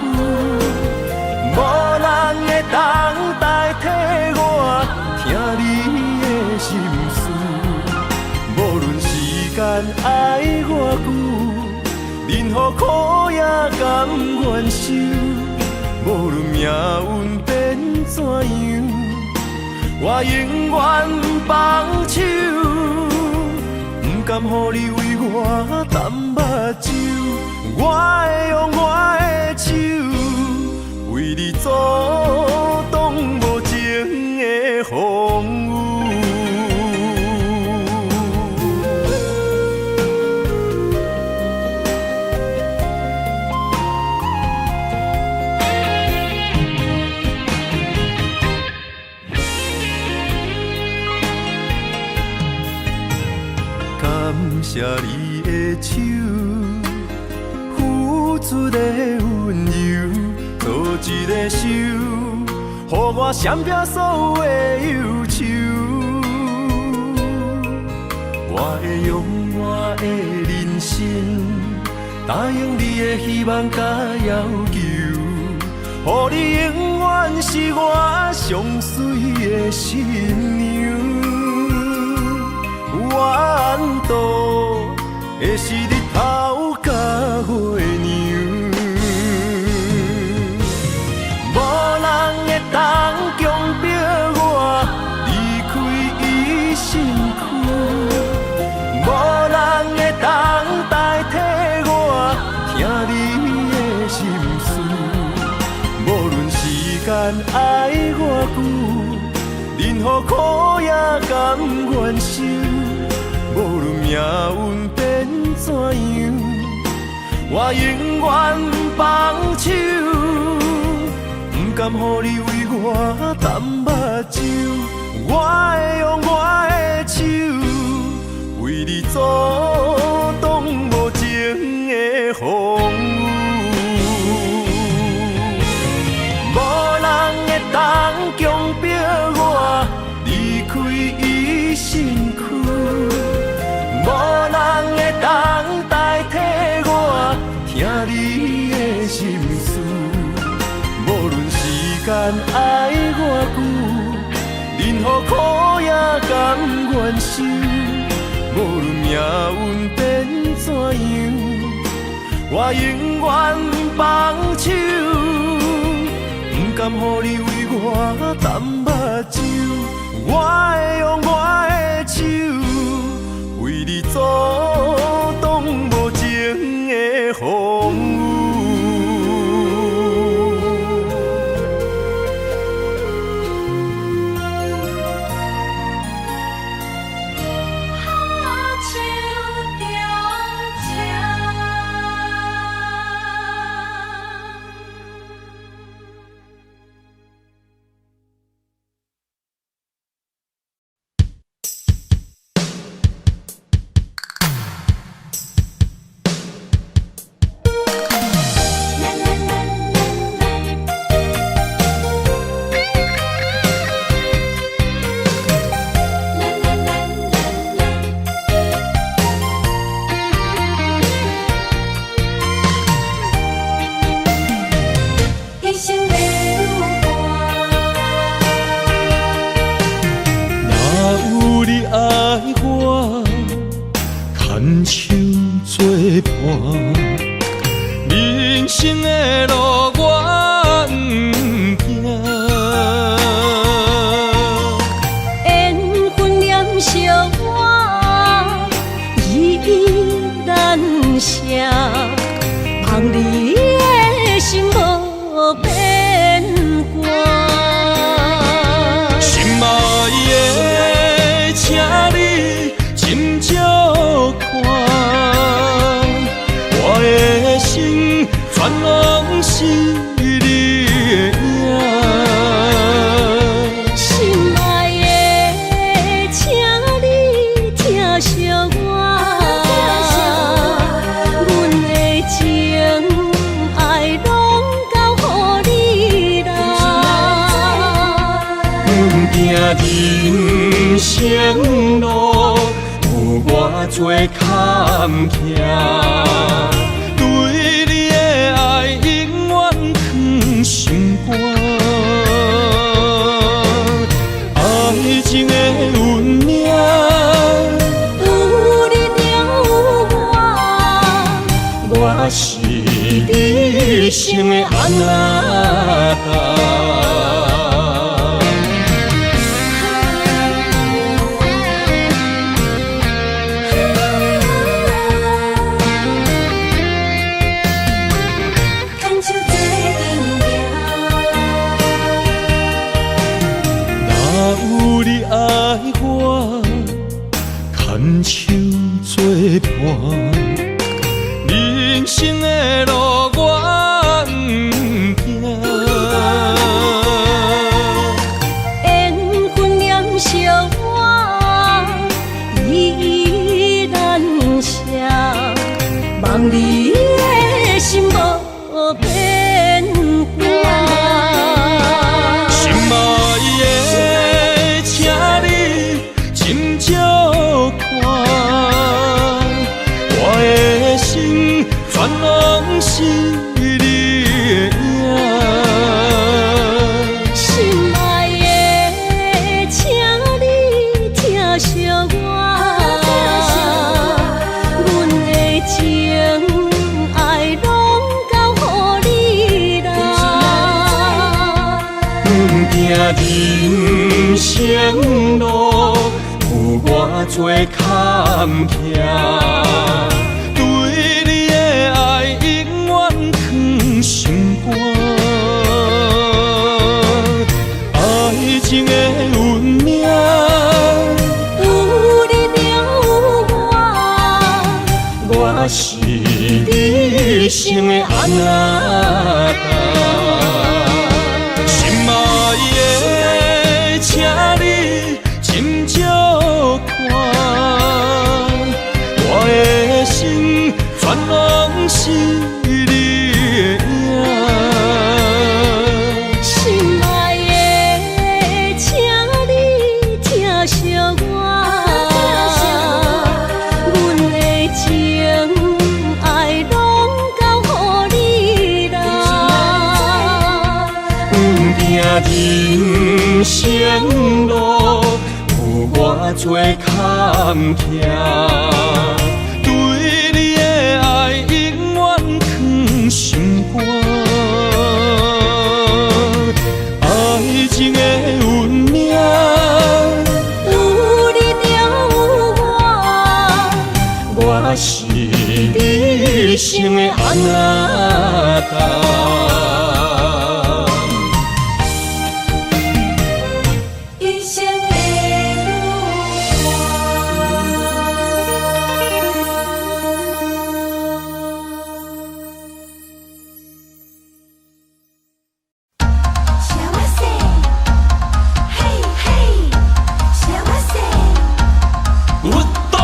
無人會當代替我聽你的心事。無論時間愛偌久，任何苦也甘願受。無論命運變怎樣，我永遠放手，不甘予你為我澹目睭。我會用我的手，為你阻擋無情的風雨。感謝你的手，付出的溫柔，做一个手，予我閃避所有的憂愁。我會用我的人生，答應你的希望佮要求，予你永遠是我上媠的新娘。怨度的是日頭佮月娘，無人會當強迫我離開伊身軀，無人會當代替我聽你的心事。無論時間愛偌久，任何苦也甘願受。無論命運變怎樣，我永遠放手，不甘予你為我澹目睭。我會用我的手，為你阻擋無情的風雨。無人會當強迫我離開伊身軀，無人會當代替我聽你的心事。無論時間愛偌久，任何苦也甘願受。無論命運變怎樣，我永遠放手，不甘予你為我澹目睭。我會用我的手，為你阻擋無情的風雨。
好像中情。一生的女伴。
若有你愛我，牽手作伴，人生的路我毋驚。
緣分黏相我，依依難捨，望你的心無變卦。
人生路有偌濟坎坷，對你的愛永遠藏心肝。愛情的運命，
有你就有我，
我是你一生的阿那達。
牽手做陣行。
若有你愛我，牽手做伴，人生的路我毋驚。
緣分念相我，依依難捨，望你的心無變卦。
心愛的，請你斟酌看，我的心全攏是你的影。
心愛的，請你疼惜我，阮的情愛攏交予你啦。
不驚人生路有偌濟坎坷，對你的愛永遠藏心肝。愛情的運命，
有你就有我，
我是你一生的阿那達。心愛的，請你斟酌看，我的心全攏是你的影。
心愛的，請你疼惜我，阮的情愛攏交予你啦。
不驚人生路有偌濟坎坷，對你的愛永遠藏心肝。愛情的運命，
有你就有我，
我是你一生的阿那達。
一生的女
幸せ，嘿嘿，幸せ。
我到。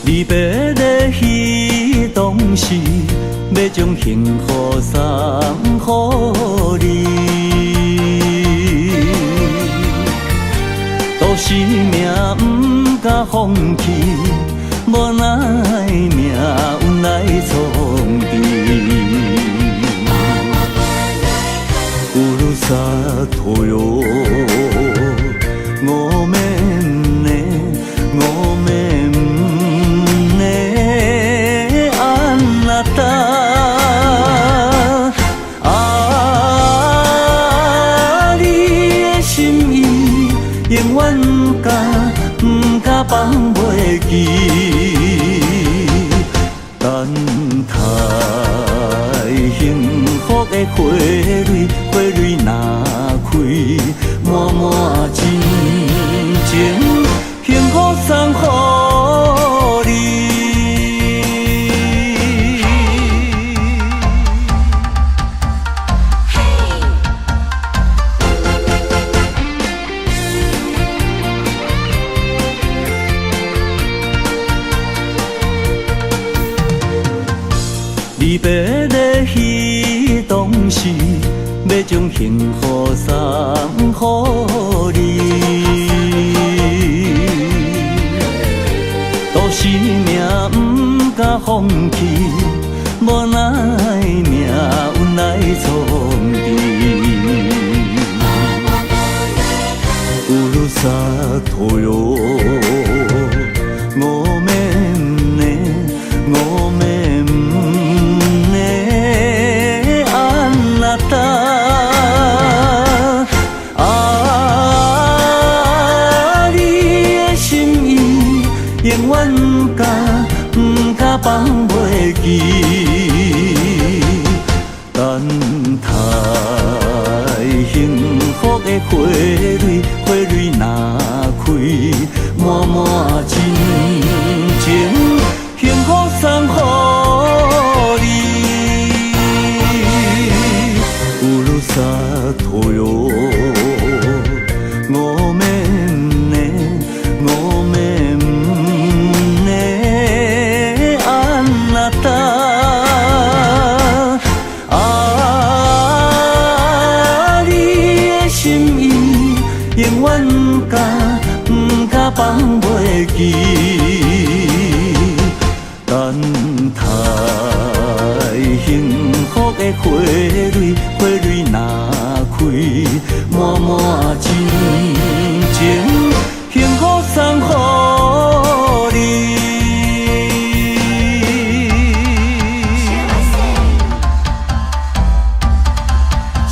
离别的彼当时，欲將幸福送予你，都是命毋敢放棄，無奈命運來創治。ふるさとよ，ごめんね，ごめんね，あなた。啊，你的心意永遠毋敢放袂記，等待幸福的花蕊，花蕊若開，滿滿真情，幸福送予你。離別的彼當時，欲將幸福送予你。都市命毋敢放棄，無奈命運來創治。ふるさとよ，ごめんね，ごめんね，あなた。啊，你的心意永遠毋敢放袂記。等待幸福的花蕊，花蕊若開，滿滿真情，幸福送予你。ふるさとよ，ごめんね，ごめんね，あなた。啊，你的心意永遠毋敢放袂記。等待幸福的花蕊，花蕊若開，滿滿真情，幸福送予你。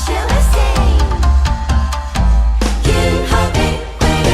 Shall I say? 幸福的花蕊。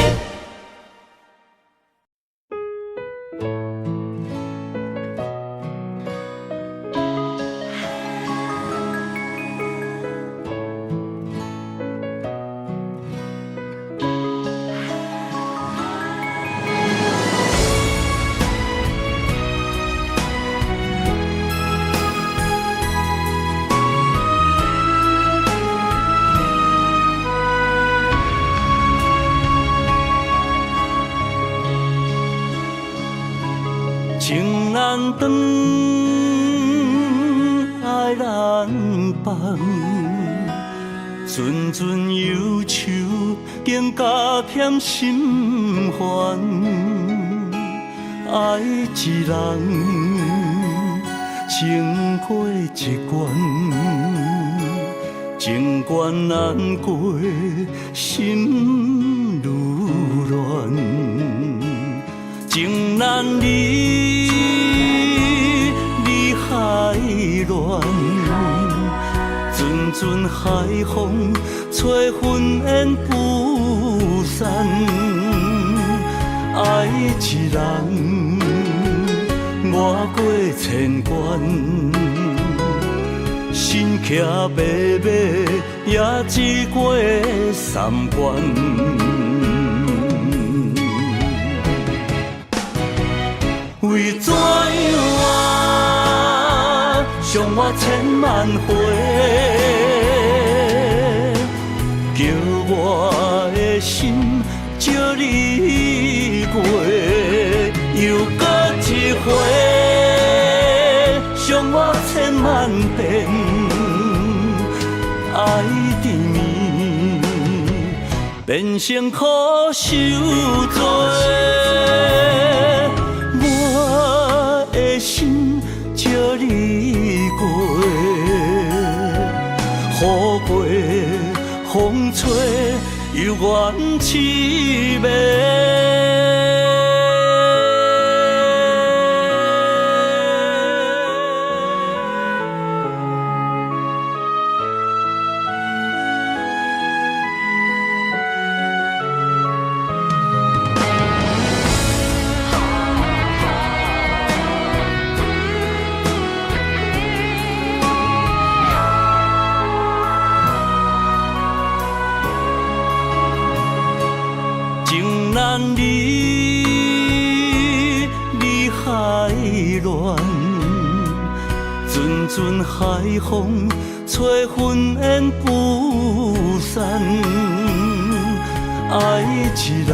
情難斷，愛難放，陣陣憂愁更加添心煩。愛一人，情過一關，情關難過，心愈亂。情難離，離海亂，陣陣海風吹雲煙不散。愛一人，我過千關，身騎白馬，也只過三關。為怎樣啊，傷我千萬回，叫我的心借你過，又閣一回，傷我千萬遍，愛甜蜜變成苦受罪。我的心借你過，雨過風吹，猶原淒迷。情難離，離海亂，陣陣海風吹雲煙不散。愛一人，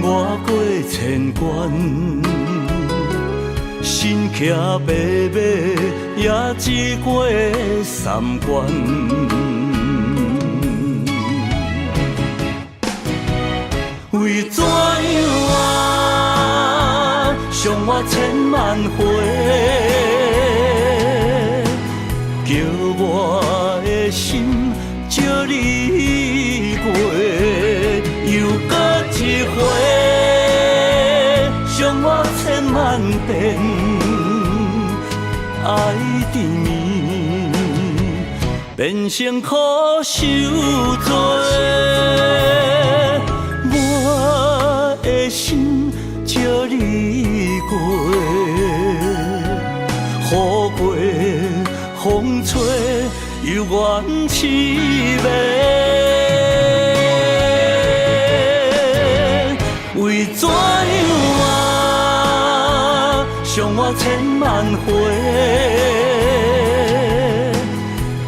我過千關，身身骑白马，也只过三关。为怎样啊，伤我千万回，叫我的心照你过，又阁一回，伤我千万遍，爱甜绵，变成苦受罪。我的心照你过，雨过风吹犹原痴迷。为怎样啊，伤我千万回，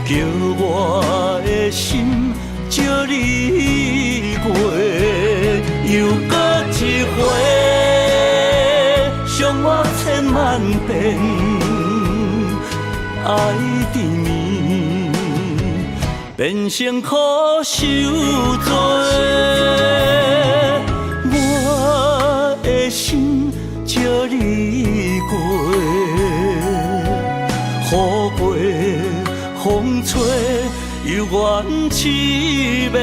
叫我的心照你过，又阁一回，伤我千万遍，爱甜绵，变成苦受罪。我的心照你过，雨过风吹犹原痴迷。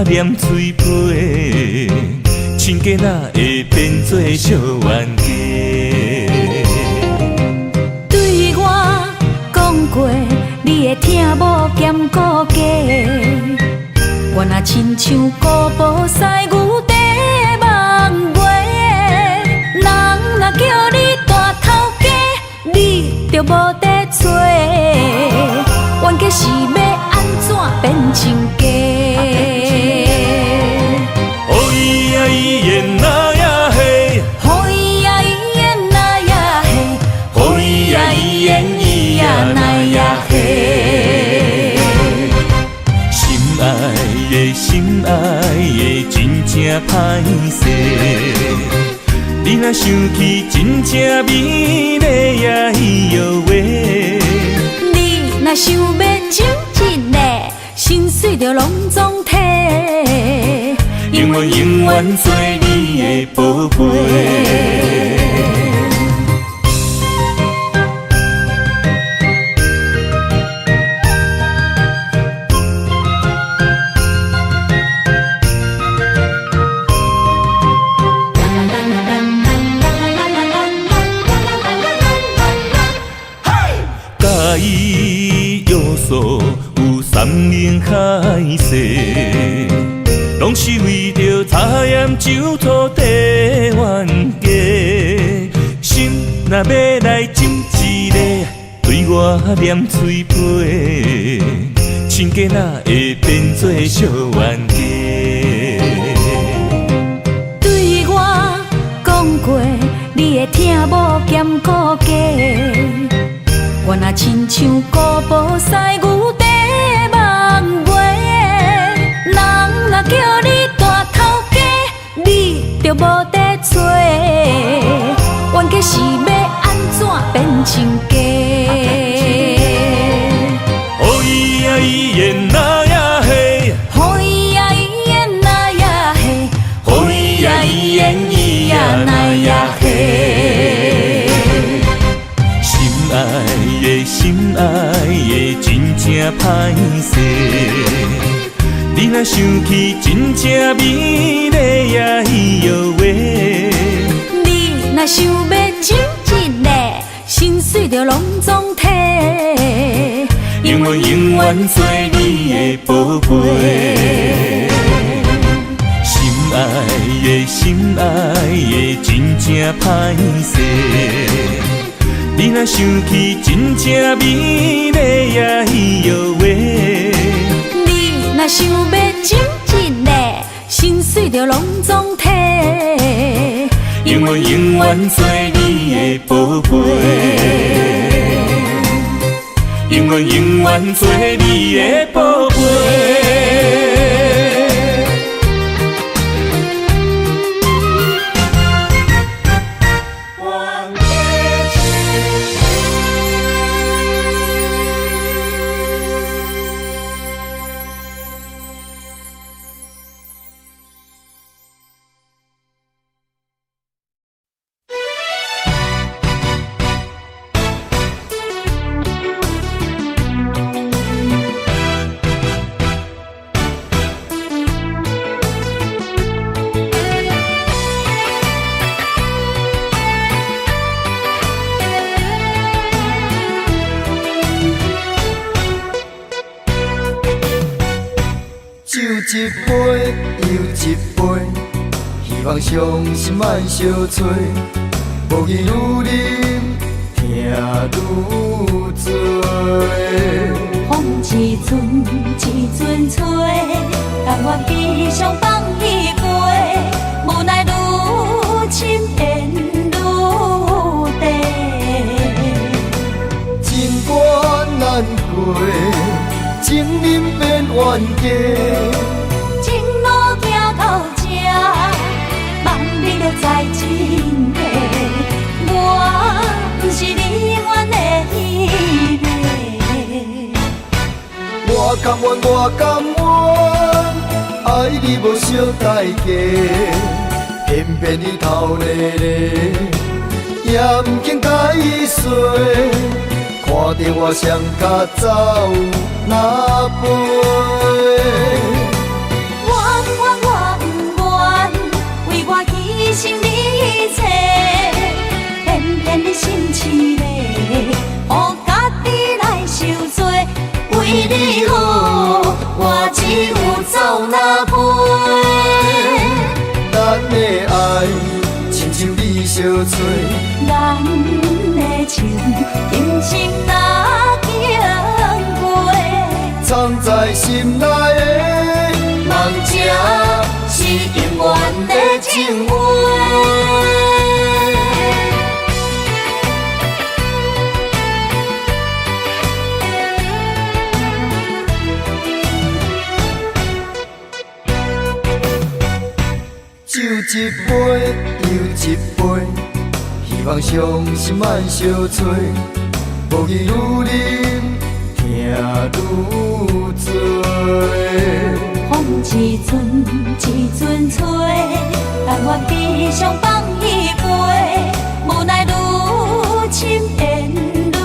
念嘴皮，亲家哪会变做小冤家？
对我讲过，你的疼无兼顾家。我若亲像古堡西牛在梦话，人若叫你大头家，你就无得揣。冤家是欲按怎变亲家？
心爱的真正歹势，你若想起真正美丽呀哟喂，
你若想欲斟一个，心碎就拢总提，
永远永远做你的宝贝。山盟海誓，拢是为著插盐上土地冤家。心若欲来斟一个，对我念嘴皮，亲家哪会变做小冤家？
对我讲过，你的疼无兼顾家。我若亲像古堡西牛在梦话，人若叫你大头家，你就无得揣。冤家是欲按怎變親家？
哦咿呀咿耶那呀嘿，
哦咿呀咿耶那呀嘿，
哦咿呀咿耶咿呀那呀嘿。心愛的心愛的，真正歹勢。你若想起真正美麗呀咿喲喂，
你若想欲斟一个，心水就攏總提。
永遠永遠做你的寶貝。心愛的心愛的，真正歹勢。你若想起真正美麗呀咿喲喂，
你若想欲斟一个，心水就攏總提。
永遠永遠做你的寶貝，永遠永遠做你的寶貝。
酒一杯又一杯，希望傷心莫相催，無見愈啉疼愈多。
風一陣一陣吹，甘願悲傷放彼飛，無奈愈深緣愈短。
情關難過，情人變冤家。
情路行到這，望你著知真假，我毋是你永遠的彼个。
我甘願，我甘願，愛你無惜代價，偏偏你頭咧咧，也毋肯解釋，看著我雙跤走若飛。
我不願，我不願，為我犧牲你一切，偏偏你心痴咧，予家己來受罪。為你好，我只有走若飛。
咱的愛親像你相催，
咱的情今生若經過，
藏在心內的
夢才是永遠的情話。
酒一杯又一杯，希望傷心莫相催，無見愈啉疼愈多。
風一陣一陣吹，甘願悲傷放彼飛，無奈愈深緣愈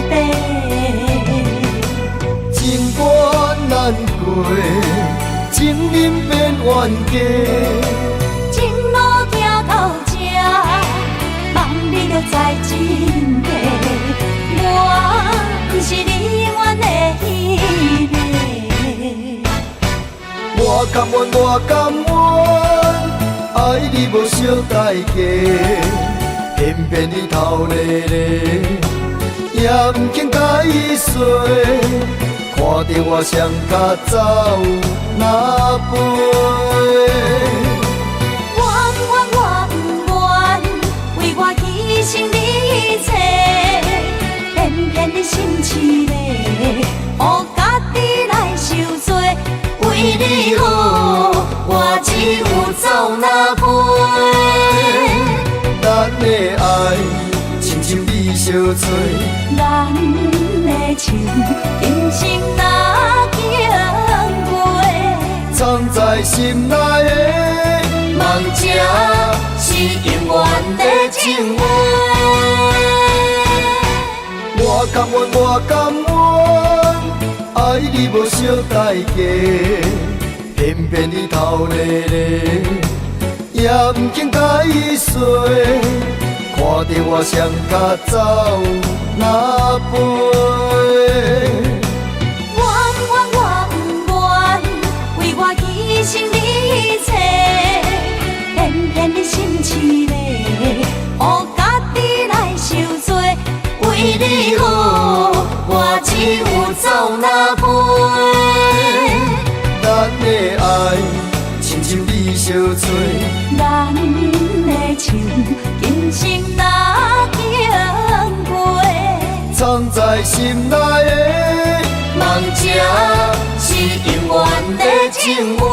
短。
情關難過，情人變冤家。
情路行到這，望你著知真假，我毋是你永遠的彼个。
我甘願，我甘願，愛你無惜代價，偏偏你頭咧咧，也毋肯解釋，看著我雙跤走若飛。
我不願，我不願，為我犧牲你一切，偏偏你心痴咧，予家己來受罪。為你好，我只有走若飛。
咱的相找。
咱的情，今生若经过，
藏在心内的
梦才是永远的情话。
我甘愿，我甘愿，爱你无惜代价，偏偏你头咧咧，也毋肯解释，看著我双跤走若飞。
我不愿，我不愿，为我牺牲你一切，偏偏你心痴咧，予家己来受罪。為你好，我只有走若飛。
咱的愛親像你相找，
咱的情今生若經過，
藏在心內的
夢才是永遠的情話。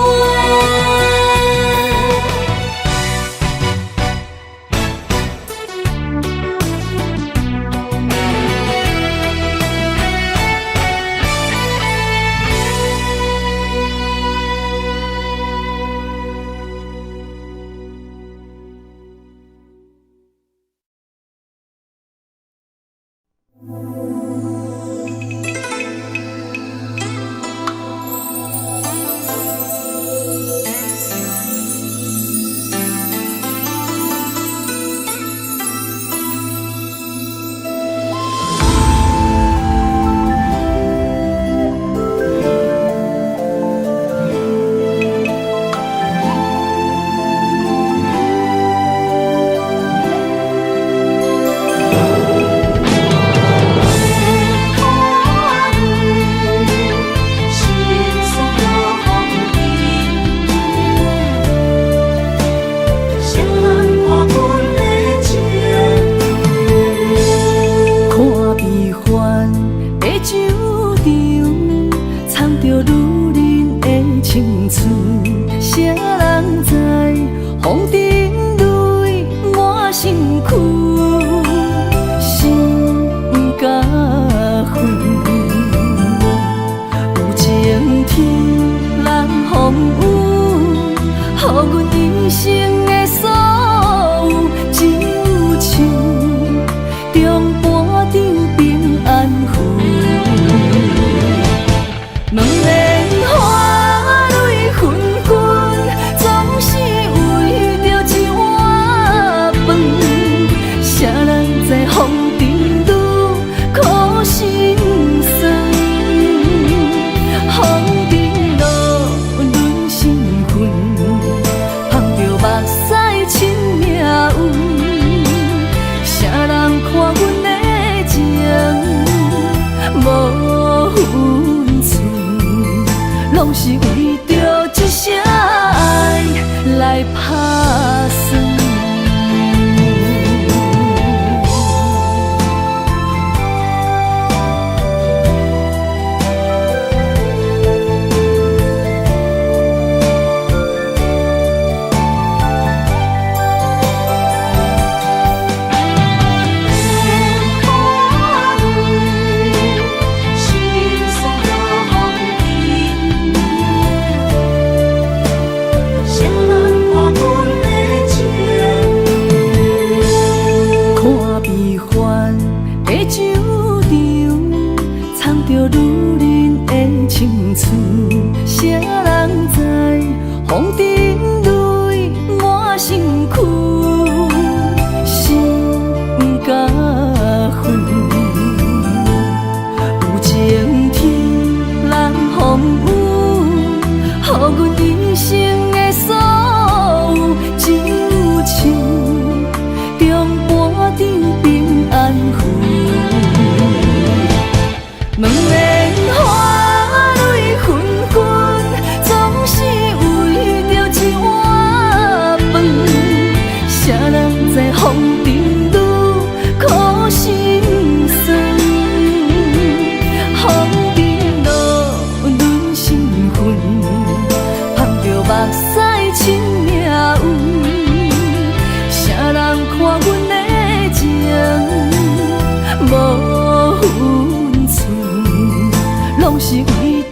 是為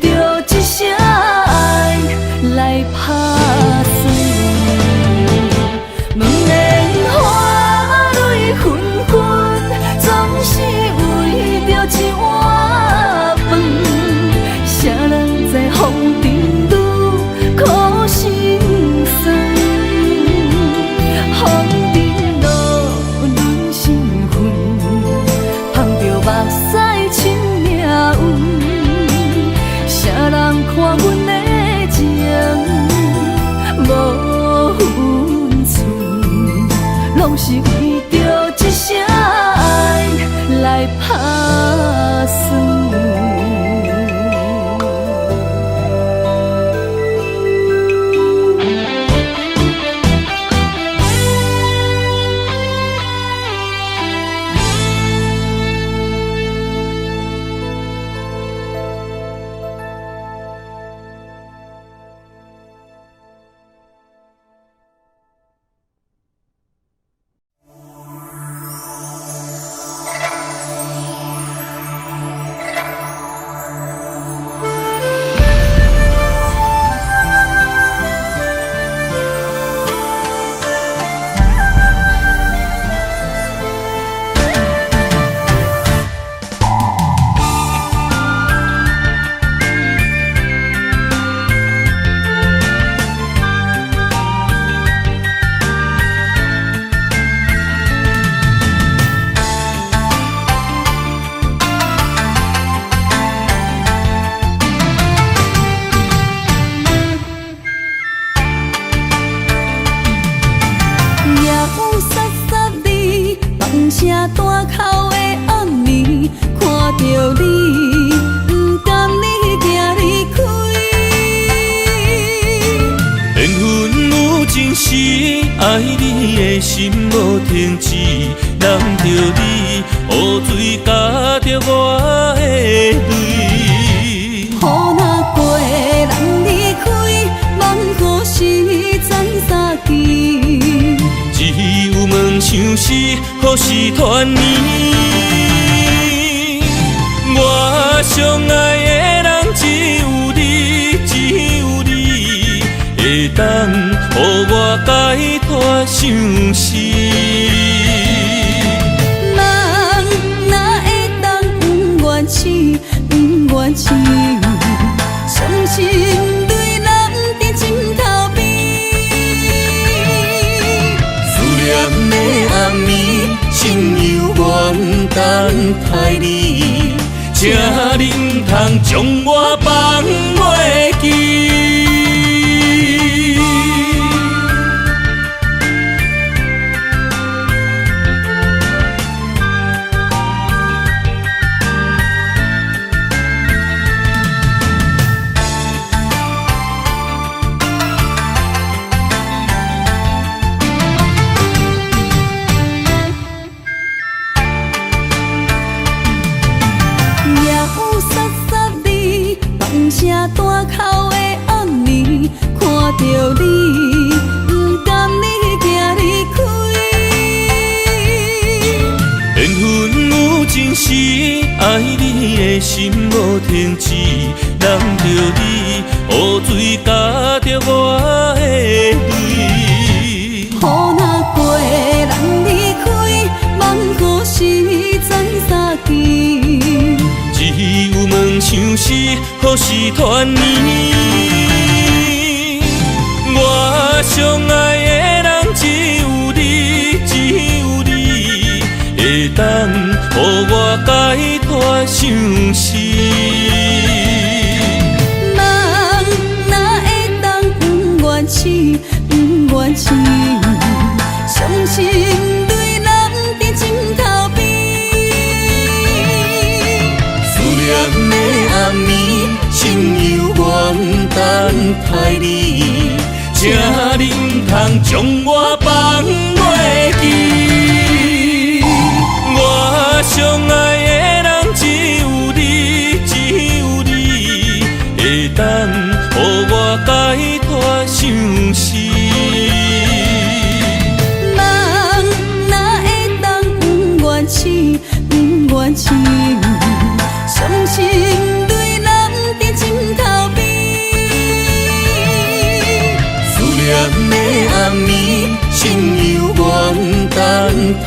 著一聲愛來拍算。夢緣花蕊紛紛，總是為著一碗飯。誰人知風塵女苦心酸？風塵路淪身份，捧著目屎親命運。誰人看阮的情無分寸，攏是為著一聲愛來拍算。夜雨潲潲你，放声大哭的暗暝，看著你，不甘你行離開。
緣分有情時，愛你的心無停止，攬著你，雨水咬著我的淚。
雨若過，人離開，夢何時知三更？
只有夢想是何時團圓。我上愛的人只有你，只有你，會當予我解脫相思。
夢哪會當不願醒，不願醒，傷心淚淋佇枕頭邊。
思念的暗暝，心猶原等待你，請你毋通將我放袂記。
夜雨潲潲你，放聲大哭的暗暝，看著你，不甘你行離開。
緣分有情時，愛你的心無停止，攬著你，雨水咬著我的淚。
雨若過，人離開，夢何時知三更？
只有夢想是何時團圓。我上愛的人只有你，只有你，會當予我解脫相思。
夢哪會當不願醒，不願醒，傷心淚淋佇枕頭邊。
思念的暗暝，心猶原等待你，請你毋通將我放袂記。我上愛的人只有你，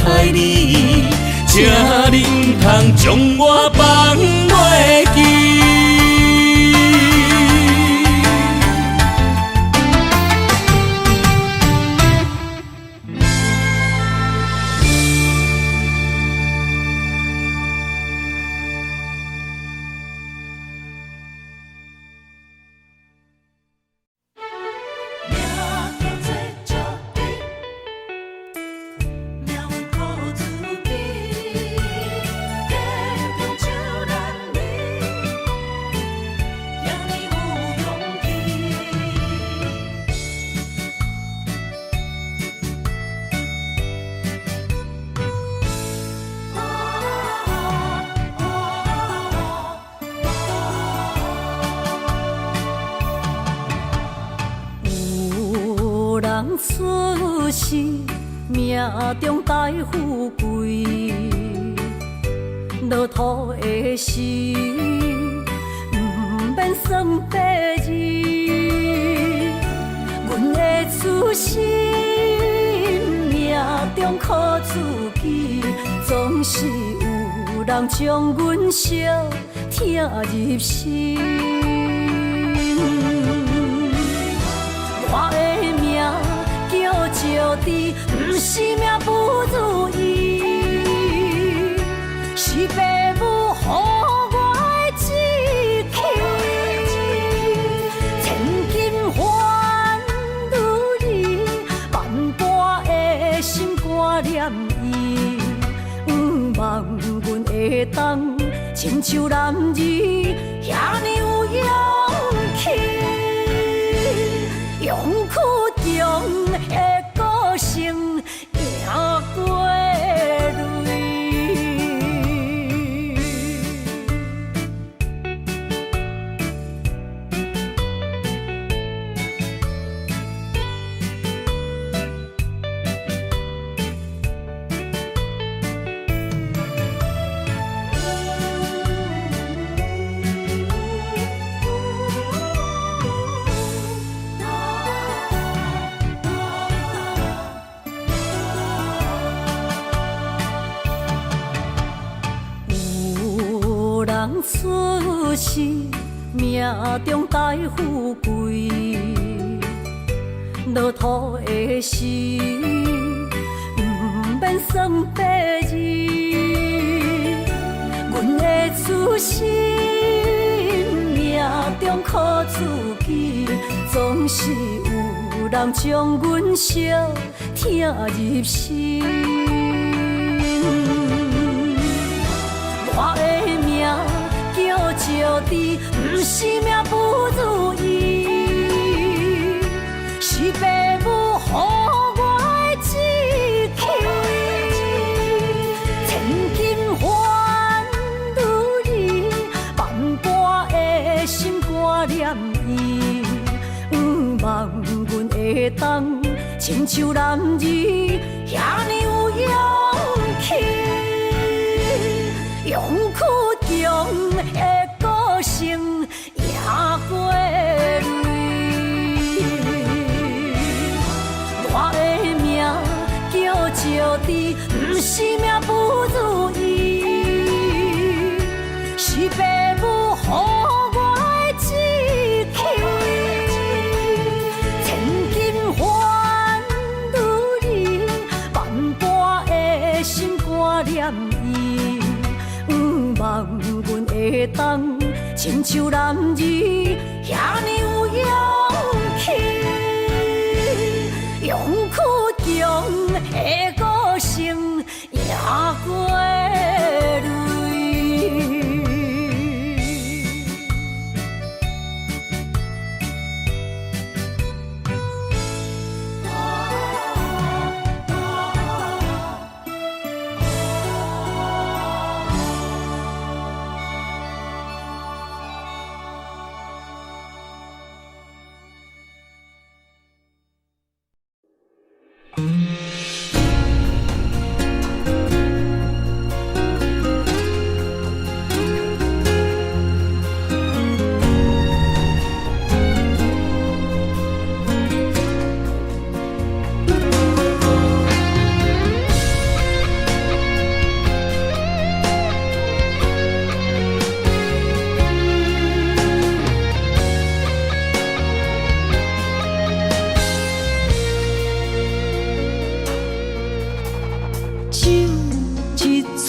刣你，請你毋通將我放袂記。
出世，命中帶富貴，落土的時，毋免算八字。阮的出身，命中苦自己，總是有人將阮相疼入心。我的命叫石智，毋是命不如意，是爸母予我的志气。千金换女儿，万般的心肝念伊，毋望阮会当亲像男儿遐呢有勇氣。勇氣中的個性贏過淚。有人出世，命中帶富貴，落土的時，毋免算八字。阮的出身，命中苦自己，總是有人將阮相疼入心。我的命叫石智，毋是命不如意，是爸母予我的志氣。千金換女兒，萬般的心肝念伊，毋望阮會當親像男兒遐呢有勇氣。勇氣中的個性贏過淚。我的命叫石智，毋是命不如意，是爸母予我的志氣。千金換女兒，萬般的心肝念伊，毋望阮會當親像男兒遐呢有勇氣。勇氣中的個性贏過淚。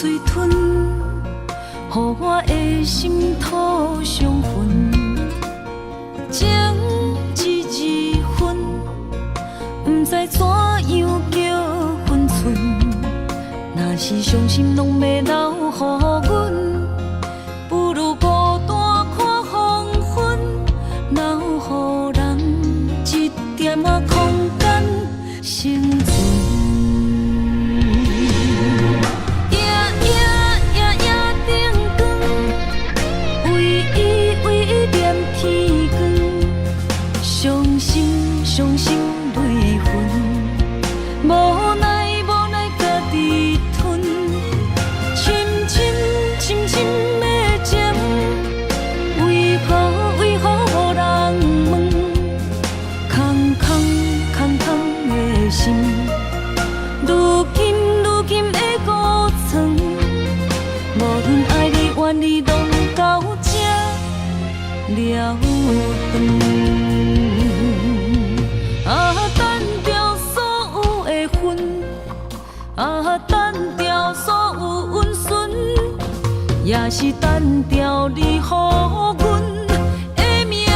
喙吞，予我的心吐伤痕。情一二分，毋知怎样叫分寸。若是伤心拢欲留予阮，不如孤單看黃昏，留予人一點仔空間生存。夜夜夜夜燈光，唯一唯一點天光，傷心傷心淚痕，無奈無奈家己吞，深深深深的情，為何為何無人問？空空空空的心，愈緊愈緊的孤床，無論愛你怨你，攏到這了斷。啊，單調所有的恨，啊，單調所有溫存，也是單調你予阮的命運。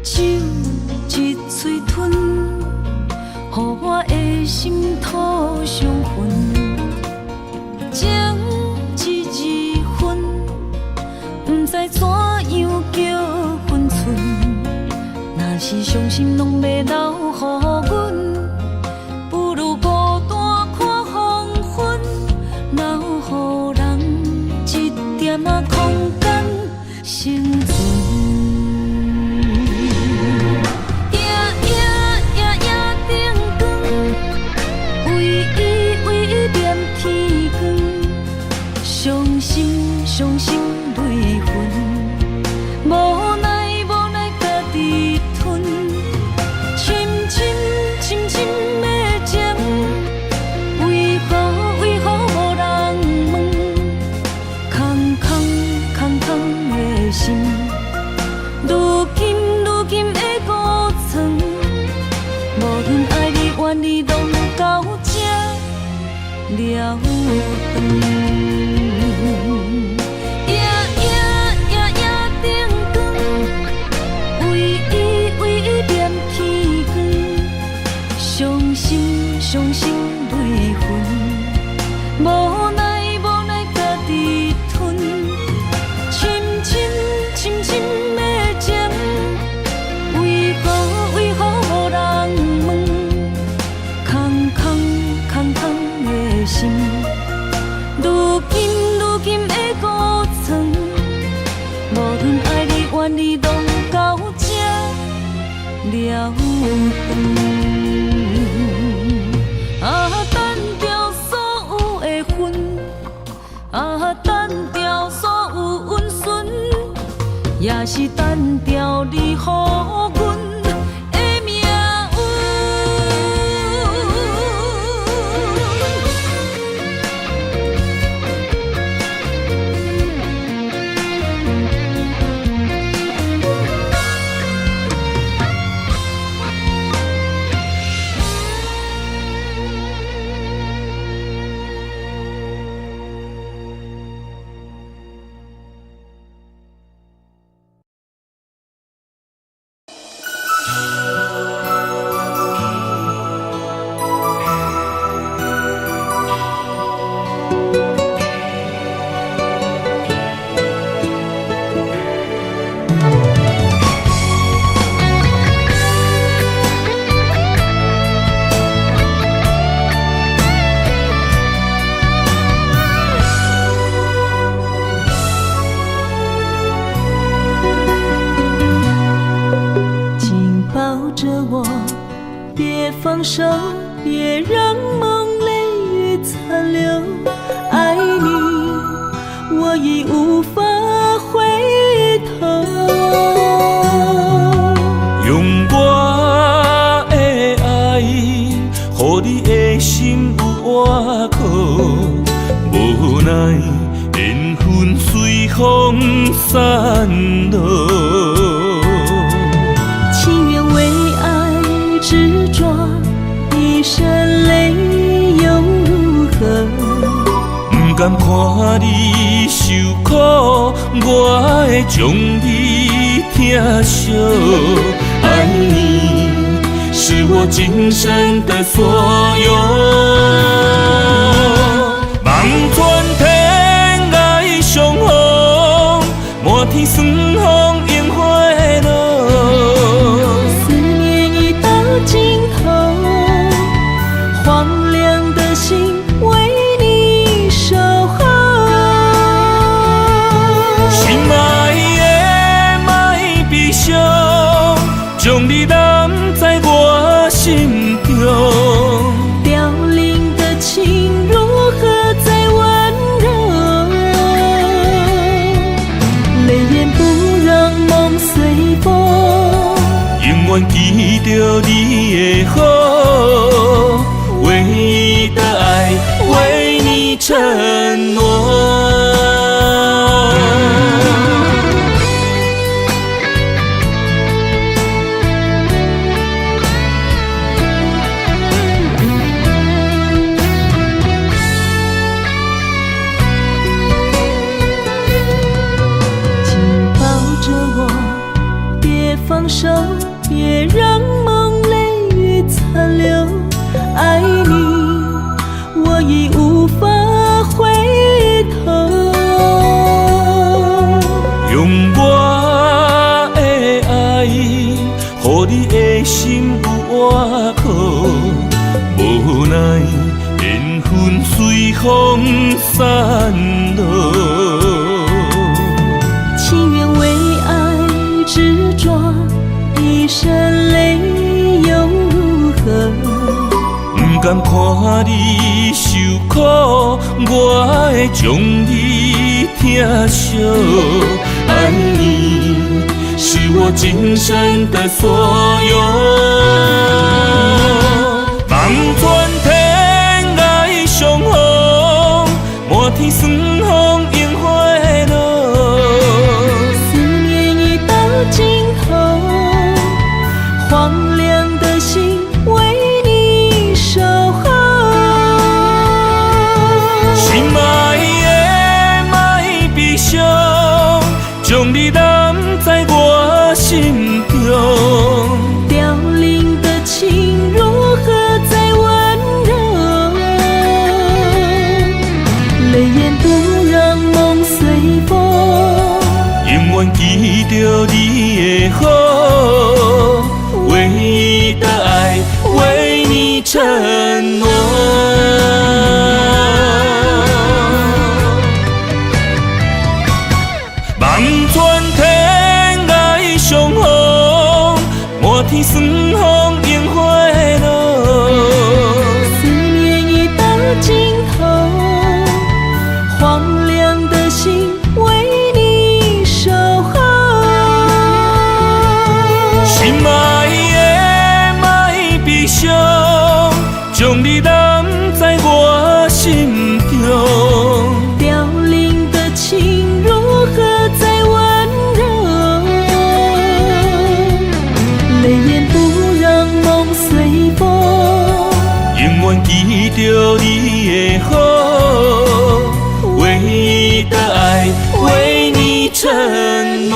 酒一喙吞，予我的心吐傷痕。情一二分，毋知怎樣叫分寸。若是傷心攏欲留予阮，不如孤單看黃昏，留予人一點仔空間生存。夜夜夜夜燈光，唯一唯一點天光，傷心傷心淚痕，無奈無奈家己吞，深深深深的情，為何為何無人問？空空空空的心，愈緊愈緊的孤床，無論愛你怨你，攏到這了斷。夜夜夜夜燈光，唯一唯一點天光，傷心傷心淚痕，無奈無奈家己吞，深深深深的情，為何為何無人問？空空空空的心，愈緊愈緊的孤床，無論愛你怨你，攏到這了斷。啊，單調所有的恨，啊，單調所有溫存，也是單調你予阮的命運。請抱著我，別別放手，別讓夢淚雨殘留。愛你，我已無法回頭。
用我的愛，予你的心有倚靠，無奈緣分隨風散落。
情願為愛執著，一身淚又如何？
不甘看你受苦，我會將你疼惜。愛你是我今生的所有。望穿天涯相逢，滿天霜風櫻花落。
思念已到盡頭，荒涼的心為你守候。
心愛的莫悲傷，將你攬在我心中。
凋零的情如何再溫柔？淚眼不讓夢隨風，
永遠記著你的好，唯一的愛，為你承諾。
緊抱著我，別放手，別讓夢淚雨殘留。愛你，我已無法回頭。
用我的愛，予你的心有倚靠，無奈緣分隨風散落。
情願為愛執著，一身淚又如何？
不甘看你受苦，我會將你疼惜。愛你是我今生的所有。望穿天涯相逢，滿天霜風櫻花落。
思念已到盡頭，荒涼的心為你守候。
心愛的莫悲傷，將你攬在我心中。
凋零的情如何再溫柔？淚眼不讓夢隨風，
永遠記著你的好，唯一的愛，為你承諾。望穿天涯相逢，滿天霜風櫻花落。
思念已到盡頭，荒涼的心為你守候。
心愛的莫悲傷，將你攬在我心中。
凋零的情如何再溫柔？淚眼不讓夢隨風，
永遠記著你的好，唯一的愛，為你承諾。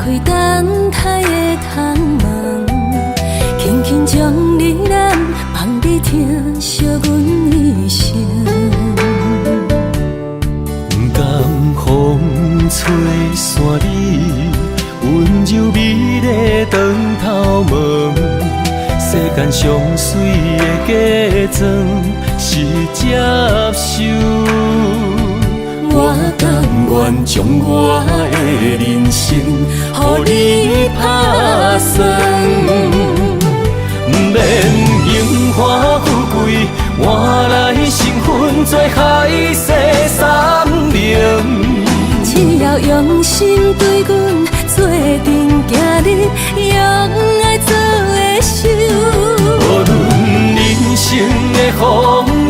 開等待的窗門，輕輕將你攬，放你疼惜阮一生。
不甘風吹散你，溫柔美麗轉頭望，世間上媠的假裝是接受。我甘願將我的人生予你拍算，毋免榮華富貴，換來身份做海誓山盟。
只要用心對阮做陣行你用愛做的手。
無論人生的風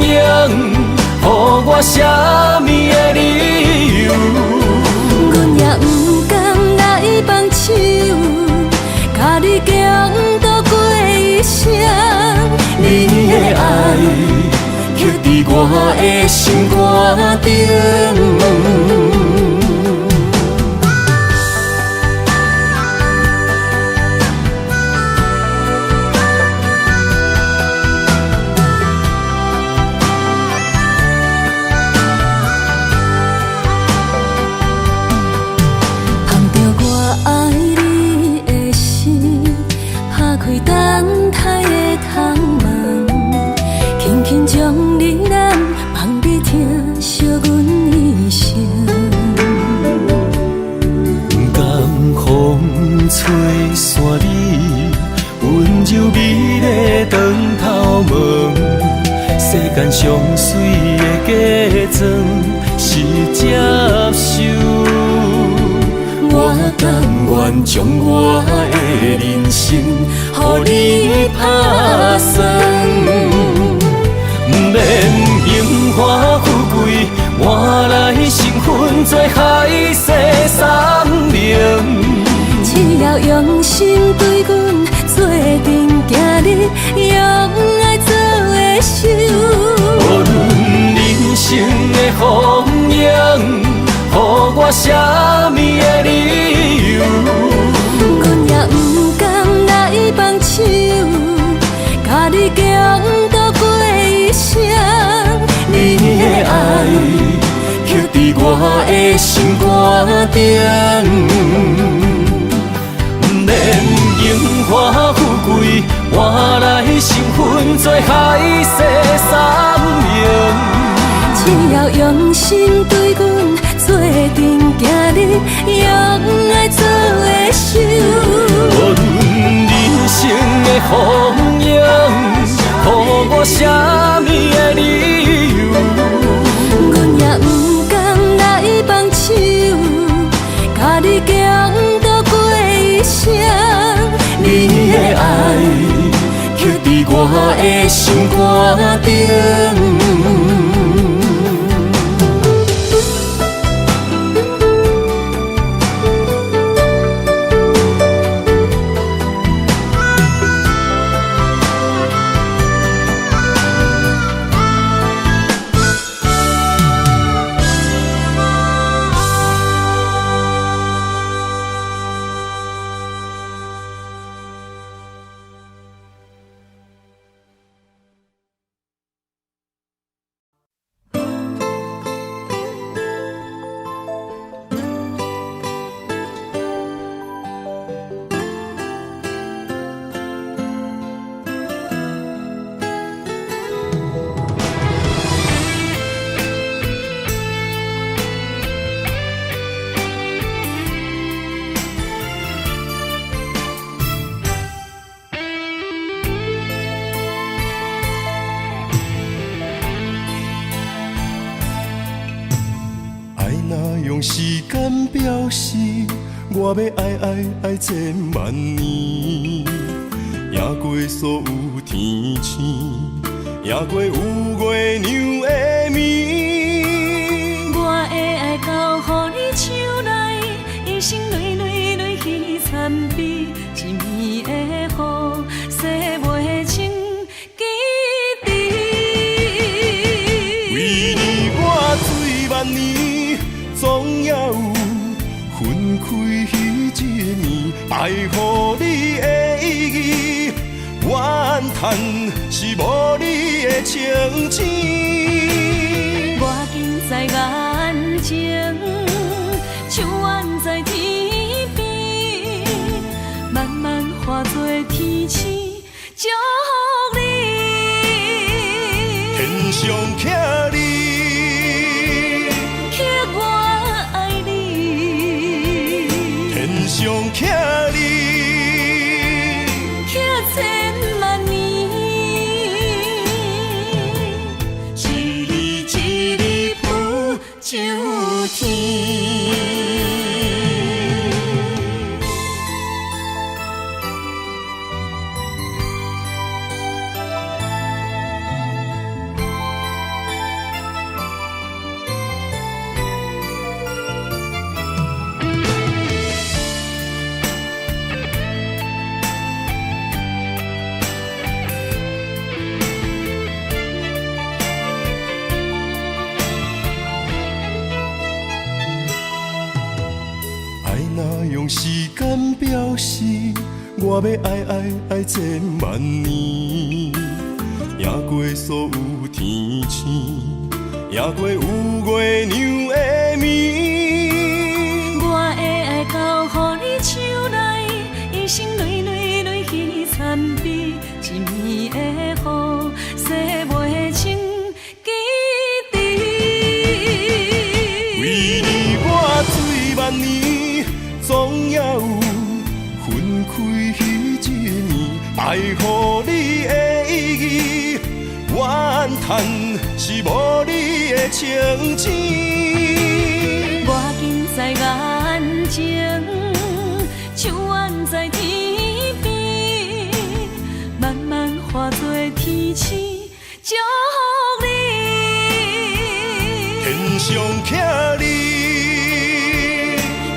景，予我啥物的理由，
阮也毋甘來放手，共你共度過一生。
你的愛刻佇我的心肝頂。
捧著我愛你的心，拍開等待的窗門，輕輕將你攬，放你疼惜阮一生。
不甘風吹散你，溫柔美麗轉頭望，世間上媠的假裝是接受。我甘願將我的人生予你拍算，毋免榮華富貴，換來身份做海誓山盟。
只要用心對阮做陣行你用愛做的手。
無論人生的風景，予我啥物的理由，
阮也毋甘來放手，共你共度過一生。
你的愛刻佇我的心肝頂，毋免榮華富貴，換來身份做海誓山盟。
只要用心對阮做陣行你用愛做的手。
無論人生的風景，予我啥物的理由，
阮也毋甘來放手，共你共度過一生。
你的愛刻佇我的心肝頂。愛若用時間表示，我欲愛愛愛千萬年，贏過所有天星，贏過有月娘的暝。
我的愛交予你手內，一生累累累去参比，一暝的雨，洗袂清记忆。
為你我醉萬年，總也有分開彼彼一暝，爱予你的意义，怨叹是無你的清醒。
我近在眼前，像遠在天邊，慢慢化做天星，祝福你。
天上徛你，
徛我愛你，
天上徛你，
徛千萬年。一字一字浮上天。
愛若用時間表示，我欲愛愛愛千萬年，贏過所有天星，贏過有月娘的暝。
我的愛交予你手內，一生累累累去参比，一暝的雨洗袂清記憶。
為你我醉萬年，總也有分開彼一暝，愛予你的意義，怨嘆是無你的清醒。
我近在眼前，像遠在天邊，慢慢化做天星，祝福你。
天上徛你，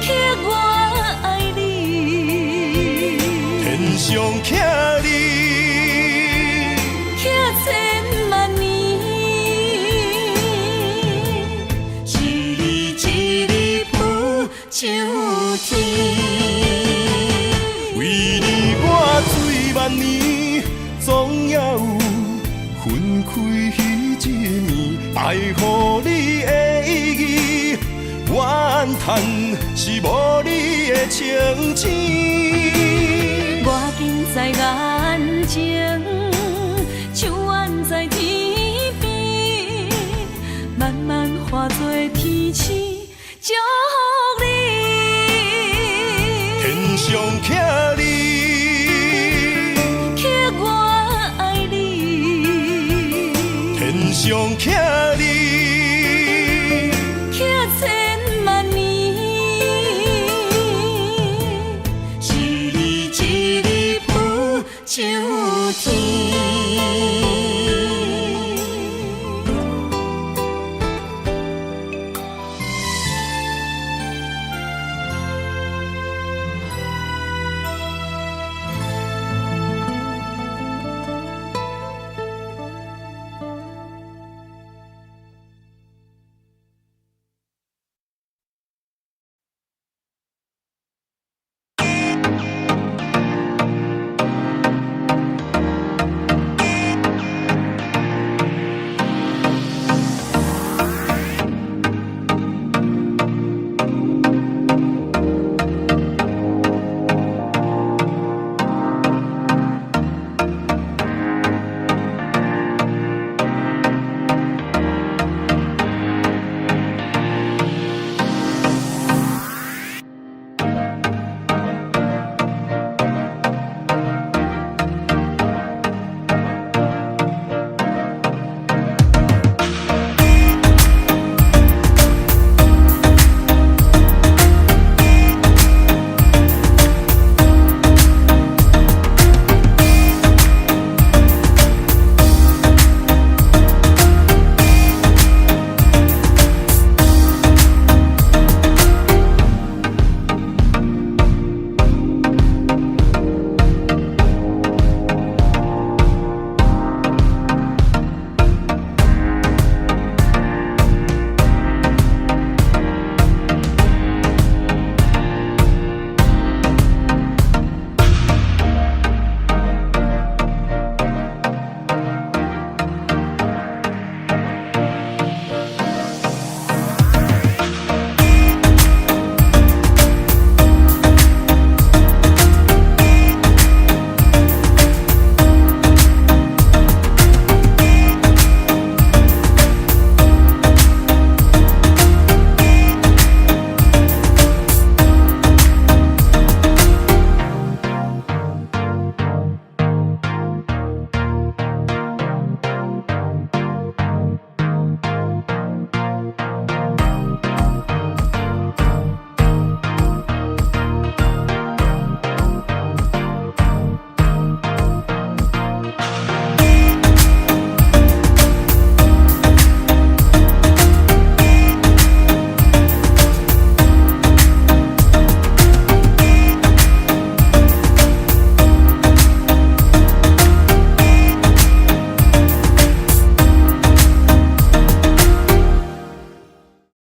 徛我愛你，
天上徛你，
徛千萬年。一字一字浮上天。
為你我醉萬年，總也有分開彼一暝，愛予你的意義，怨嘆是無你的清醒。
我近在眼前，像遠在天邊，慢慢化做天星，祝福你。
天上徛你，
徛我愛你，
天上徛